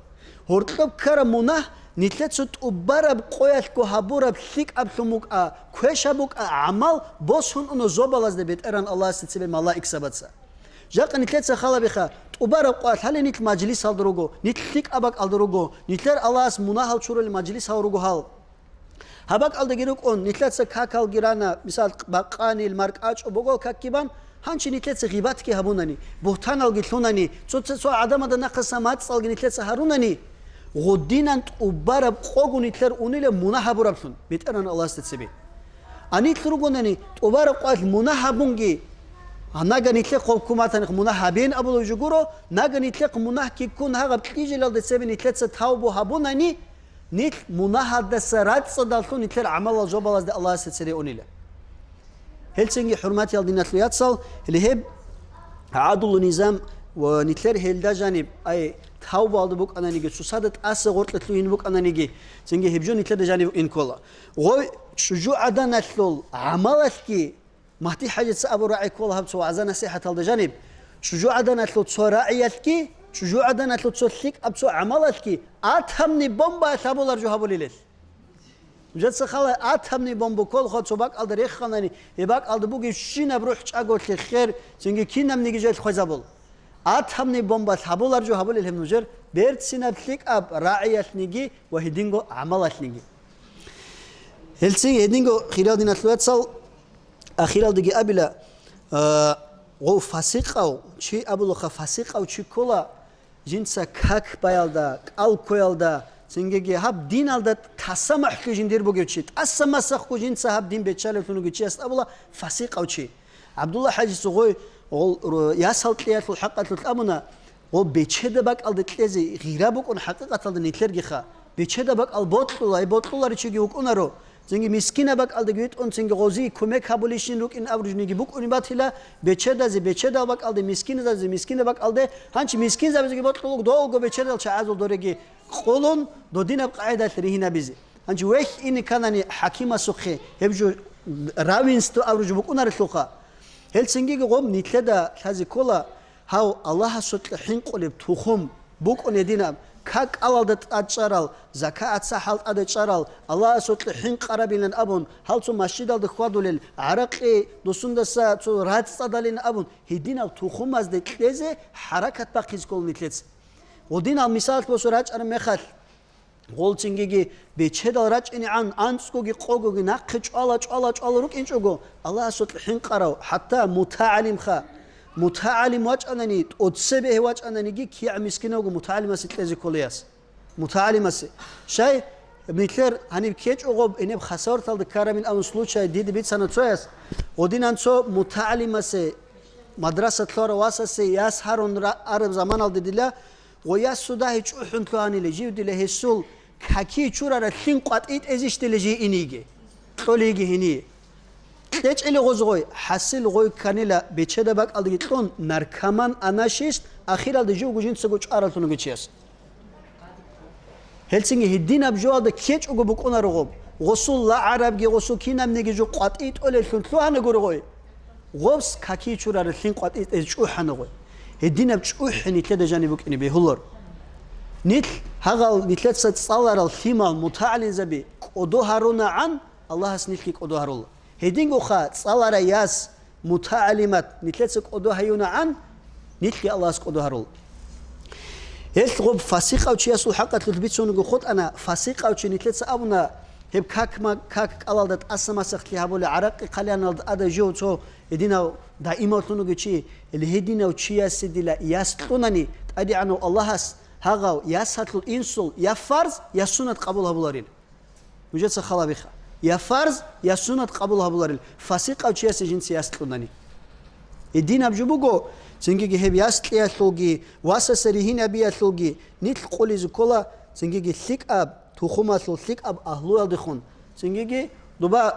Гьоркьоб ккараб мунагь нилъеца тӀубараб къоялъго гьабураб лъикӀаблъун букӀа, квешаб букӀа гӀамал босун уна зобалазда БетӀеран Аллагьасда цебе малаикзабаца. Жакъа нилъеца халабиха, тӀубараб къоялъ гьале нилъ мажлисалда руго, нилъ лъикӀаб бакӀалда руго, нилъер Аллагьас мунагьал чурулел мажлисал руго гьал. Гьаб бакӀалдаги рукӀун, нилъеца какалги рана, мисал, бакъанил, маркӀачӀо, богол какги бан, гьанчи нилъеца гъибатги гьабунани, бугьтаналги лъунани, цо-цо-цо гӀадамазда нахъаса мацӀалги нилъеца гьарунани, гъудинан тӀубараб къого нилъер унила мунагь гьабураблъун, БетӀеран Аллагьасда цебе. А нилъ ругонани, тӀубараб къоялъ мунагь гьабунги, а нага нилъехъ хъубкуматаних мунагь гьабеян абулев жо гуро, нага нилъехъ мунагь ккун гьагъаб кьижилалда цебе нилъеца тавбу гьабунани, нилъ мунагьалдаса рацӀцӀадаллъун нилъер гӀамалал жобалазда Аллагьасда цере унила. Гьелцинги, хӀурматиял диналъул яцал, гьеле гьеб гӀадлу низам ва нилъер гьелда жаниб, ай, тавбуялда букӀананиги, цоцазда тӀаса гъоркье лъугьин букӀананиги, цинги гьеб жо нилъеда жаниб ин ккола. Гъой чӀужугӀаданалъул гӀамалалъги, Магьди-ХӀажица абу рагӀи ккола гьаб цо вагӀза-насихӀаталда жаниб, чӀужугӀаданалъул цо рагӀиялъги, чӀужугӀаданалъул цо лъикӀаб цо гӀамалалъги атомный бомбаялъ гьабулар жо гьабулилел. Нужеца хала атомный бомба кколха цо бакӀалда реханани, гьеб бакӀалда бугебщинаб рухӀ чӀаголъи хер, цинги кинабниги жел хвезабул. Атомный бомбалъ гьабулар жо гьабулел гьеб нужер берцинаб лъикӀаб рагӀиялъниги ва гьединго гӀамалалъниги. Гьелцин гьединго хирал диналъул яцал ахиралдеги абила, а, Гъов фасикъав чи абулаха, фасикъав чи ккола, жинца как баялда, кӀал ккоялда, цинги гьаб диналда тасамахӀлъи жиндир бугев чи, тӀаса-масахъго жинца гьаб дин беччалевлъун вугев чияс абула фасикъав чи. ГӀабдулла ХӀажица гъой, гъол, ру-, ясал кьеялъул хӀакъалъулъ абуна, гъо бечеда бакӀалде кьезе гъира букӀун хӀакъикъаталда нилъергиха. Бечеда бакӀал бокьула, гьеб бокьуларичиги вукӀунаро. Цинги мискина бакӀалдеги витӀун, цинги гъозие кумек гьабулищин рукӀин абуружниги букӀунеб батила, бечедазе бечедал бакӀалде, мискинзабазе мискина бакӀалде, гьанчи мискинзабазеги бокьулуг долго бечедал чагӀазул дореги къулун, додинаб къагӀидалъ ригьинабизе. Гьанчи вехь ине кканани хӀакимасухъе, гьеб жо равенство абуружи букӀунарелъулха. Гьел цинги гъоб нилъеда лъазе ккола, гьав Аллагьасукьа хӀинкъулеб тухум букӀун гьединаб, как кӀалалда тӀад чӀарал, закагӀат сахӀал тӀада чӀарал, Аллагьасукьа хӀинкъарабилан абун, гьал цо масжидалда хьвадулел, гӀаракъи дусундаса цо рацӀцӀадалин абун, гьединал тухумазде кьезе хӀаракат бахъизе ккола нилъеца. Гъудинал мисалалъ босун рачӀараб мехалъ, гъолцинги бечедал рачӀинегӀан анцӀгоги къогоги нахъе чӀвала, чӀвала, чӀвала рукӀинчӀого, Аллагьасукьа хӀинкъарав, хӀатта мутагӀалимха. МутагӀалим вачӀанани, тӀоцебе гьев вачӀананиги, кигӀан мискинавго мутагӀалимасе кьезе кколеяс. МутагӀалимасе. Щай, нилъер гьаниб ккечӀого, гьениб хасаварталда ккарамин абун случай дида бицана цояс, гъодинан цо мутагӀалимасе, мадраса лъугьарав васасе яс гьарун ра-, араб заманалда дила, гъо яс цо дагьи чӀухӀун лъугьанила, жив дила гьесул каки чурара лъин къватӀи тӀезищ дила жий иниги, кьолиги гьение. КьечӀели гъоз гъой, хӀасил гъой кканила бечеда бакӀалдеги кьун, наркоман, анашист, ахиралда живго жинцаго чӀаралъун вугев чияс. Гьелцинги гьединаб жоялда ккечӀого букӀунаро гъоб, гъосул лагӀарабги гъосул кинабниги жо къватӀи тӀолеллъун лъугьана гуро гъой. Гъобс каки чурара лъин къватӀи тӀез чӀухӀана гъой. Гьединаб чӀухӀи нилъеда жаниб букӀине бегьулар. Нилъ гьагъал нилъеца цӀаларал лъимал мутагӀалимзаби кӀодо гьарунагӀан, Аллагьас нилъги кӀодо гьарула. Гьедингоха цӀаларай яс, мутагӀалимат, нилъеца кӀодо гьаюнагӀан, нилъги Аллагьас кӀодо гьарул. Гьелъ гъоб фасикъав чиясул хӀакъалъулъ бицунего хутӀана, фасикъав чи нилъеца абуна, гьеб как ма-, как кӀалалда тӀаса-масахълъи гьабули, гӀаракъи хъалияналда ада жив цо гьединав даимавлъун вугев чи, гьединав чиясе дила яс кьунани, ТӀадегӀанав Аллагьас гьагъав ясалъул инсул я фарз, я суннат къабул гьабуларил. Нужеца халабиха. Я фарз, я суннат къабул гьабуларил, фасикъав чиясе жинца яс кьунани. Гьединаб жо буго, цинги гьеб яс кьеялъулги, васасе ригьин гьабиялъулги, нилъ къулизе ккола, цинги лъикӀаб тухумалъул лъикӀаб агьлуялдехун, цинги дуба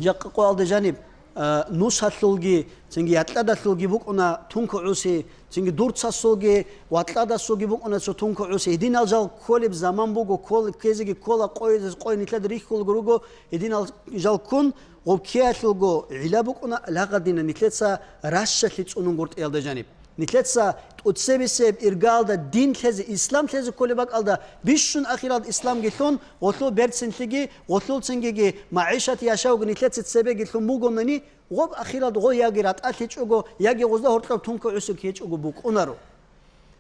жакъа къоялда жаниб, а, нусалъулги, цинги якьадалъулги букӀуна тункугӀуси, цинги дурцасулги, вакьадасулги букӀуна цо тункугӀуси. Гьединал жал кколеб заман буго, ккол-, ккезеги ккола, къойизе къой нилъеда рихьулго руго, гьединал жал ккун, гъоб ккеялъулго гӀилла букӀуна лагъадина нилъеца ращалъи цӀунун гуртӀиялда жаниб. Нилъеца тӀоцебесеб иргаялда дин лъезе, ислам лъезе кколеб бакӀалда бищун ахиралда исламги лъун, гъолъул берцинлъиги, гъолъул цингиги, магӀишат яшавги нилъеца цебеги лъун бугонани, гъоб ахиралда гъо яги ратӀалъичӀого, яги гъозда гьоркьоб тункугӀуси ккечӀого букӀунаро.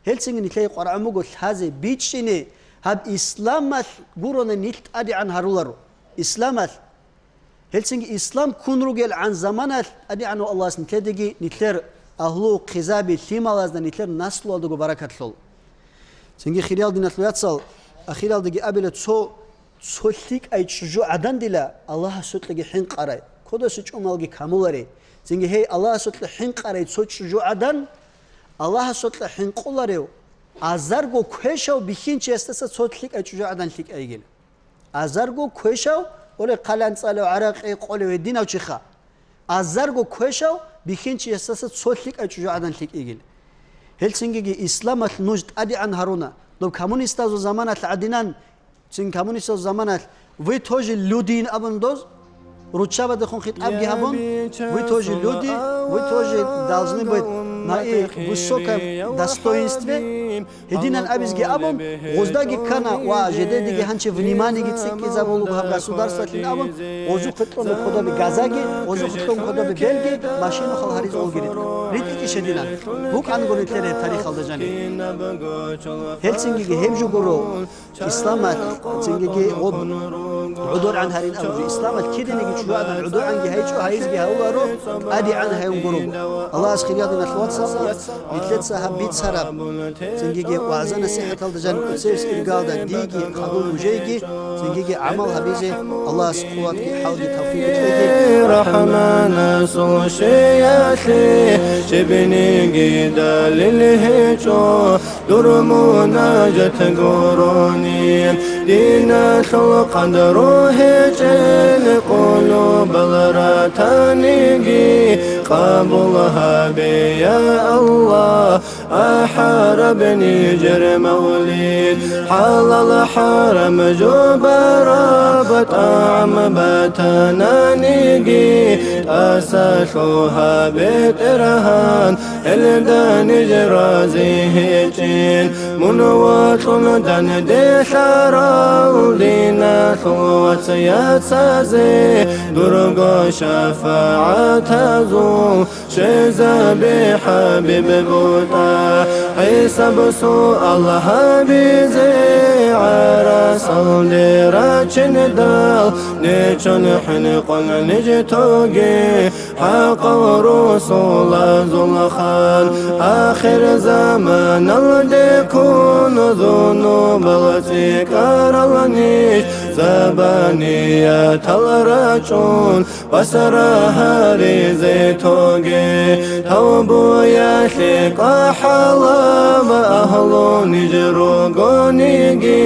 Гьелцинги нилъее къварагӀун буго лъазе бичӀчӀине, гьаб исламалъ гурони нилъ тӀадегӀан гьаруларо. Исламалъ. Гьелцинги ислам ккун ругелгӀан заманалъ ТӀадегӀанав Аллагьас нилъедаги, нилъер агьлу, хъизаби, лъималазда, нилъер наслуялдаго баракат лъол. Цинги, хириял диналъул яцал, ахиралдаги абила, цо, цо лъикӀай чӀужугӀадан дила Аллагьасукьаги хӀинкъарай, кодаса чӀумалги камуларей. Цинги гьей Аллагьасукьа хӀинкъарай цо чӀужугӀадан, Аллагьасукьа хӀинкъуларев, азарго квешав бихьинчиясдаса цо лъикӀай чӀужугӀадан лъикӀай йигила. Азарго квешав, оле, хъалиян цӀалев, гӀаракъи къолев гьединав чиха. Азарго квешав бихьинчиясдаса цо лъикӀай чӀужугӀадан лъикӀ йигила. Гьелцинги исламалъ нуж тӀадегӀан гьаруна, доб коммунистазул заманалъ гӀадинан, цин коммунистазул заманалъ, вы тоже люди абун доз, руччабадехун хитӀабги гьабун, вы тоже люди, вы тоже должны быть на и высоком достоинстве. Гьединан абизги абун, гъоздаги ккана ва жедедиги гьанчи вниманиеги цӀикӀкӀизабулуго гьаб государствалъин абун, гъозухъе кьуна кодобе газаги, гъозухъе кьун кодобе белги, машинахъал гьаризе олги ритӀ-, ритӀичӀищ гьединан. БукӀанго нилъер гьеб тарихалда жаниб. Гьелцинги гьеб жо гуро, исламалъ, цинги гъоб ГӀодоргӀан гьарин абулеб, исламалъ киданиги чуядан гӀодоргӀанги гьайчӀо, гьайизги гьавуларо, тӀадегӀан гьаюн гуро. Аллагьас хириял диналъул вацал, нилъеца гьаб бицараб, цинги вагӀза-насихӀаталда жаниб цебесеб иргаялда диги, хадуб нужееги, цинги гӀамал гьабизе Аллагьас къуватги хӀалги тавфикъги кьеги. РахӀманасул шиялъе жибниги далил гьечӀо, дур мунажат гурони, диналъул къадру гьечӀел къулубал ратаниги къабул гьабе, я Аллагь, ахӀараб нижер мавлид, хӀалал-хӀарам жубараб тӀагӀам батананиги, тӀаса лъугьа, БетӀергьан, гьелда ниж рази гьечӀин. Мун вокьун данделъарал диналъул вацал яцазе, дурго шафагӀатазул щвезабе, ХӀабиб, бутӀа. ХӀисаб-суал гьабизе гӀарасалде рачиндал, нечон хӀинкъун ниж тоге, хӀакъав русулазул хан. Ахир заманалде ккун зунубал цӀикӀкӀарал ниж, забаниятал рачӀун, басра гьаризе тоге. Тавбуялъе кӀвар хӀалаб агьлу ниж ругониги,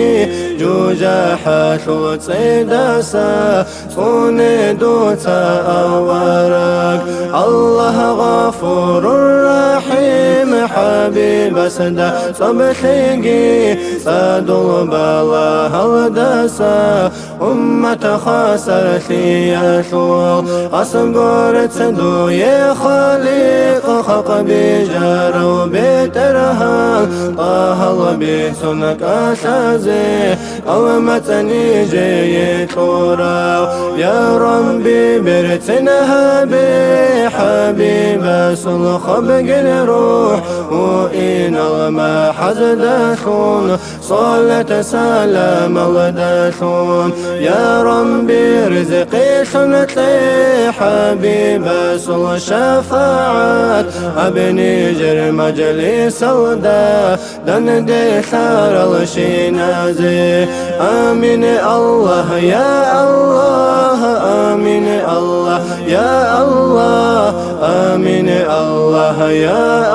жужахӀалъул цӀидаса цӀуне дуца авараг. Аллагь Гъафурур Рахим, ХӀабибасда цӀоб лъеги, цӀадул балагьалдаса уммат хвасарлъиялъул. Къасд гурец дуе, Халикъ, халкъ бижарав БетӀергьан, тӀагьал бицун кӀалъазе, кӀал-мацӀ нижее кьурав. Я Рабби, берцин гьабе ХӀабибасул хобгил рухӀ, гьуинал махӀаздалъун, салат-саламалдалъун. Я Рабби, ризкъилъун кье ХӀабибасул шафагӀат, гьабе нижер мажлисалда данделъарал щиназе. Амин, Аллагь, я Аллагь, амин, Аллагь, я Аллагь, амин, Аллагь, я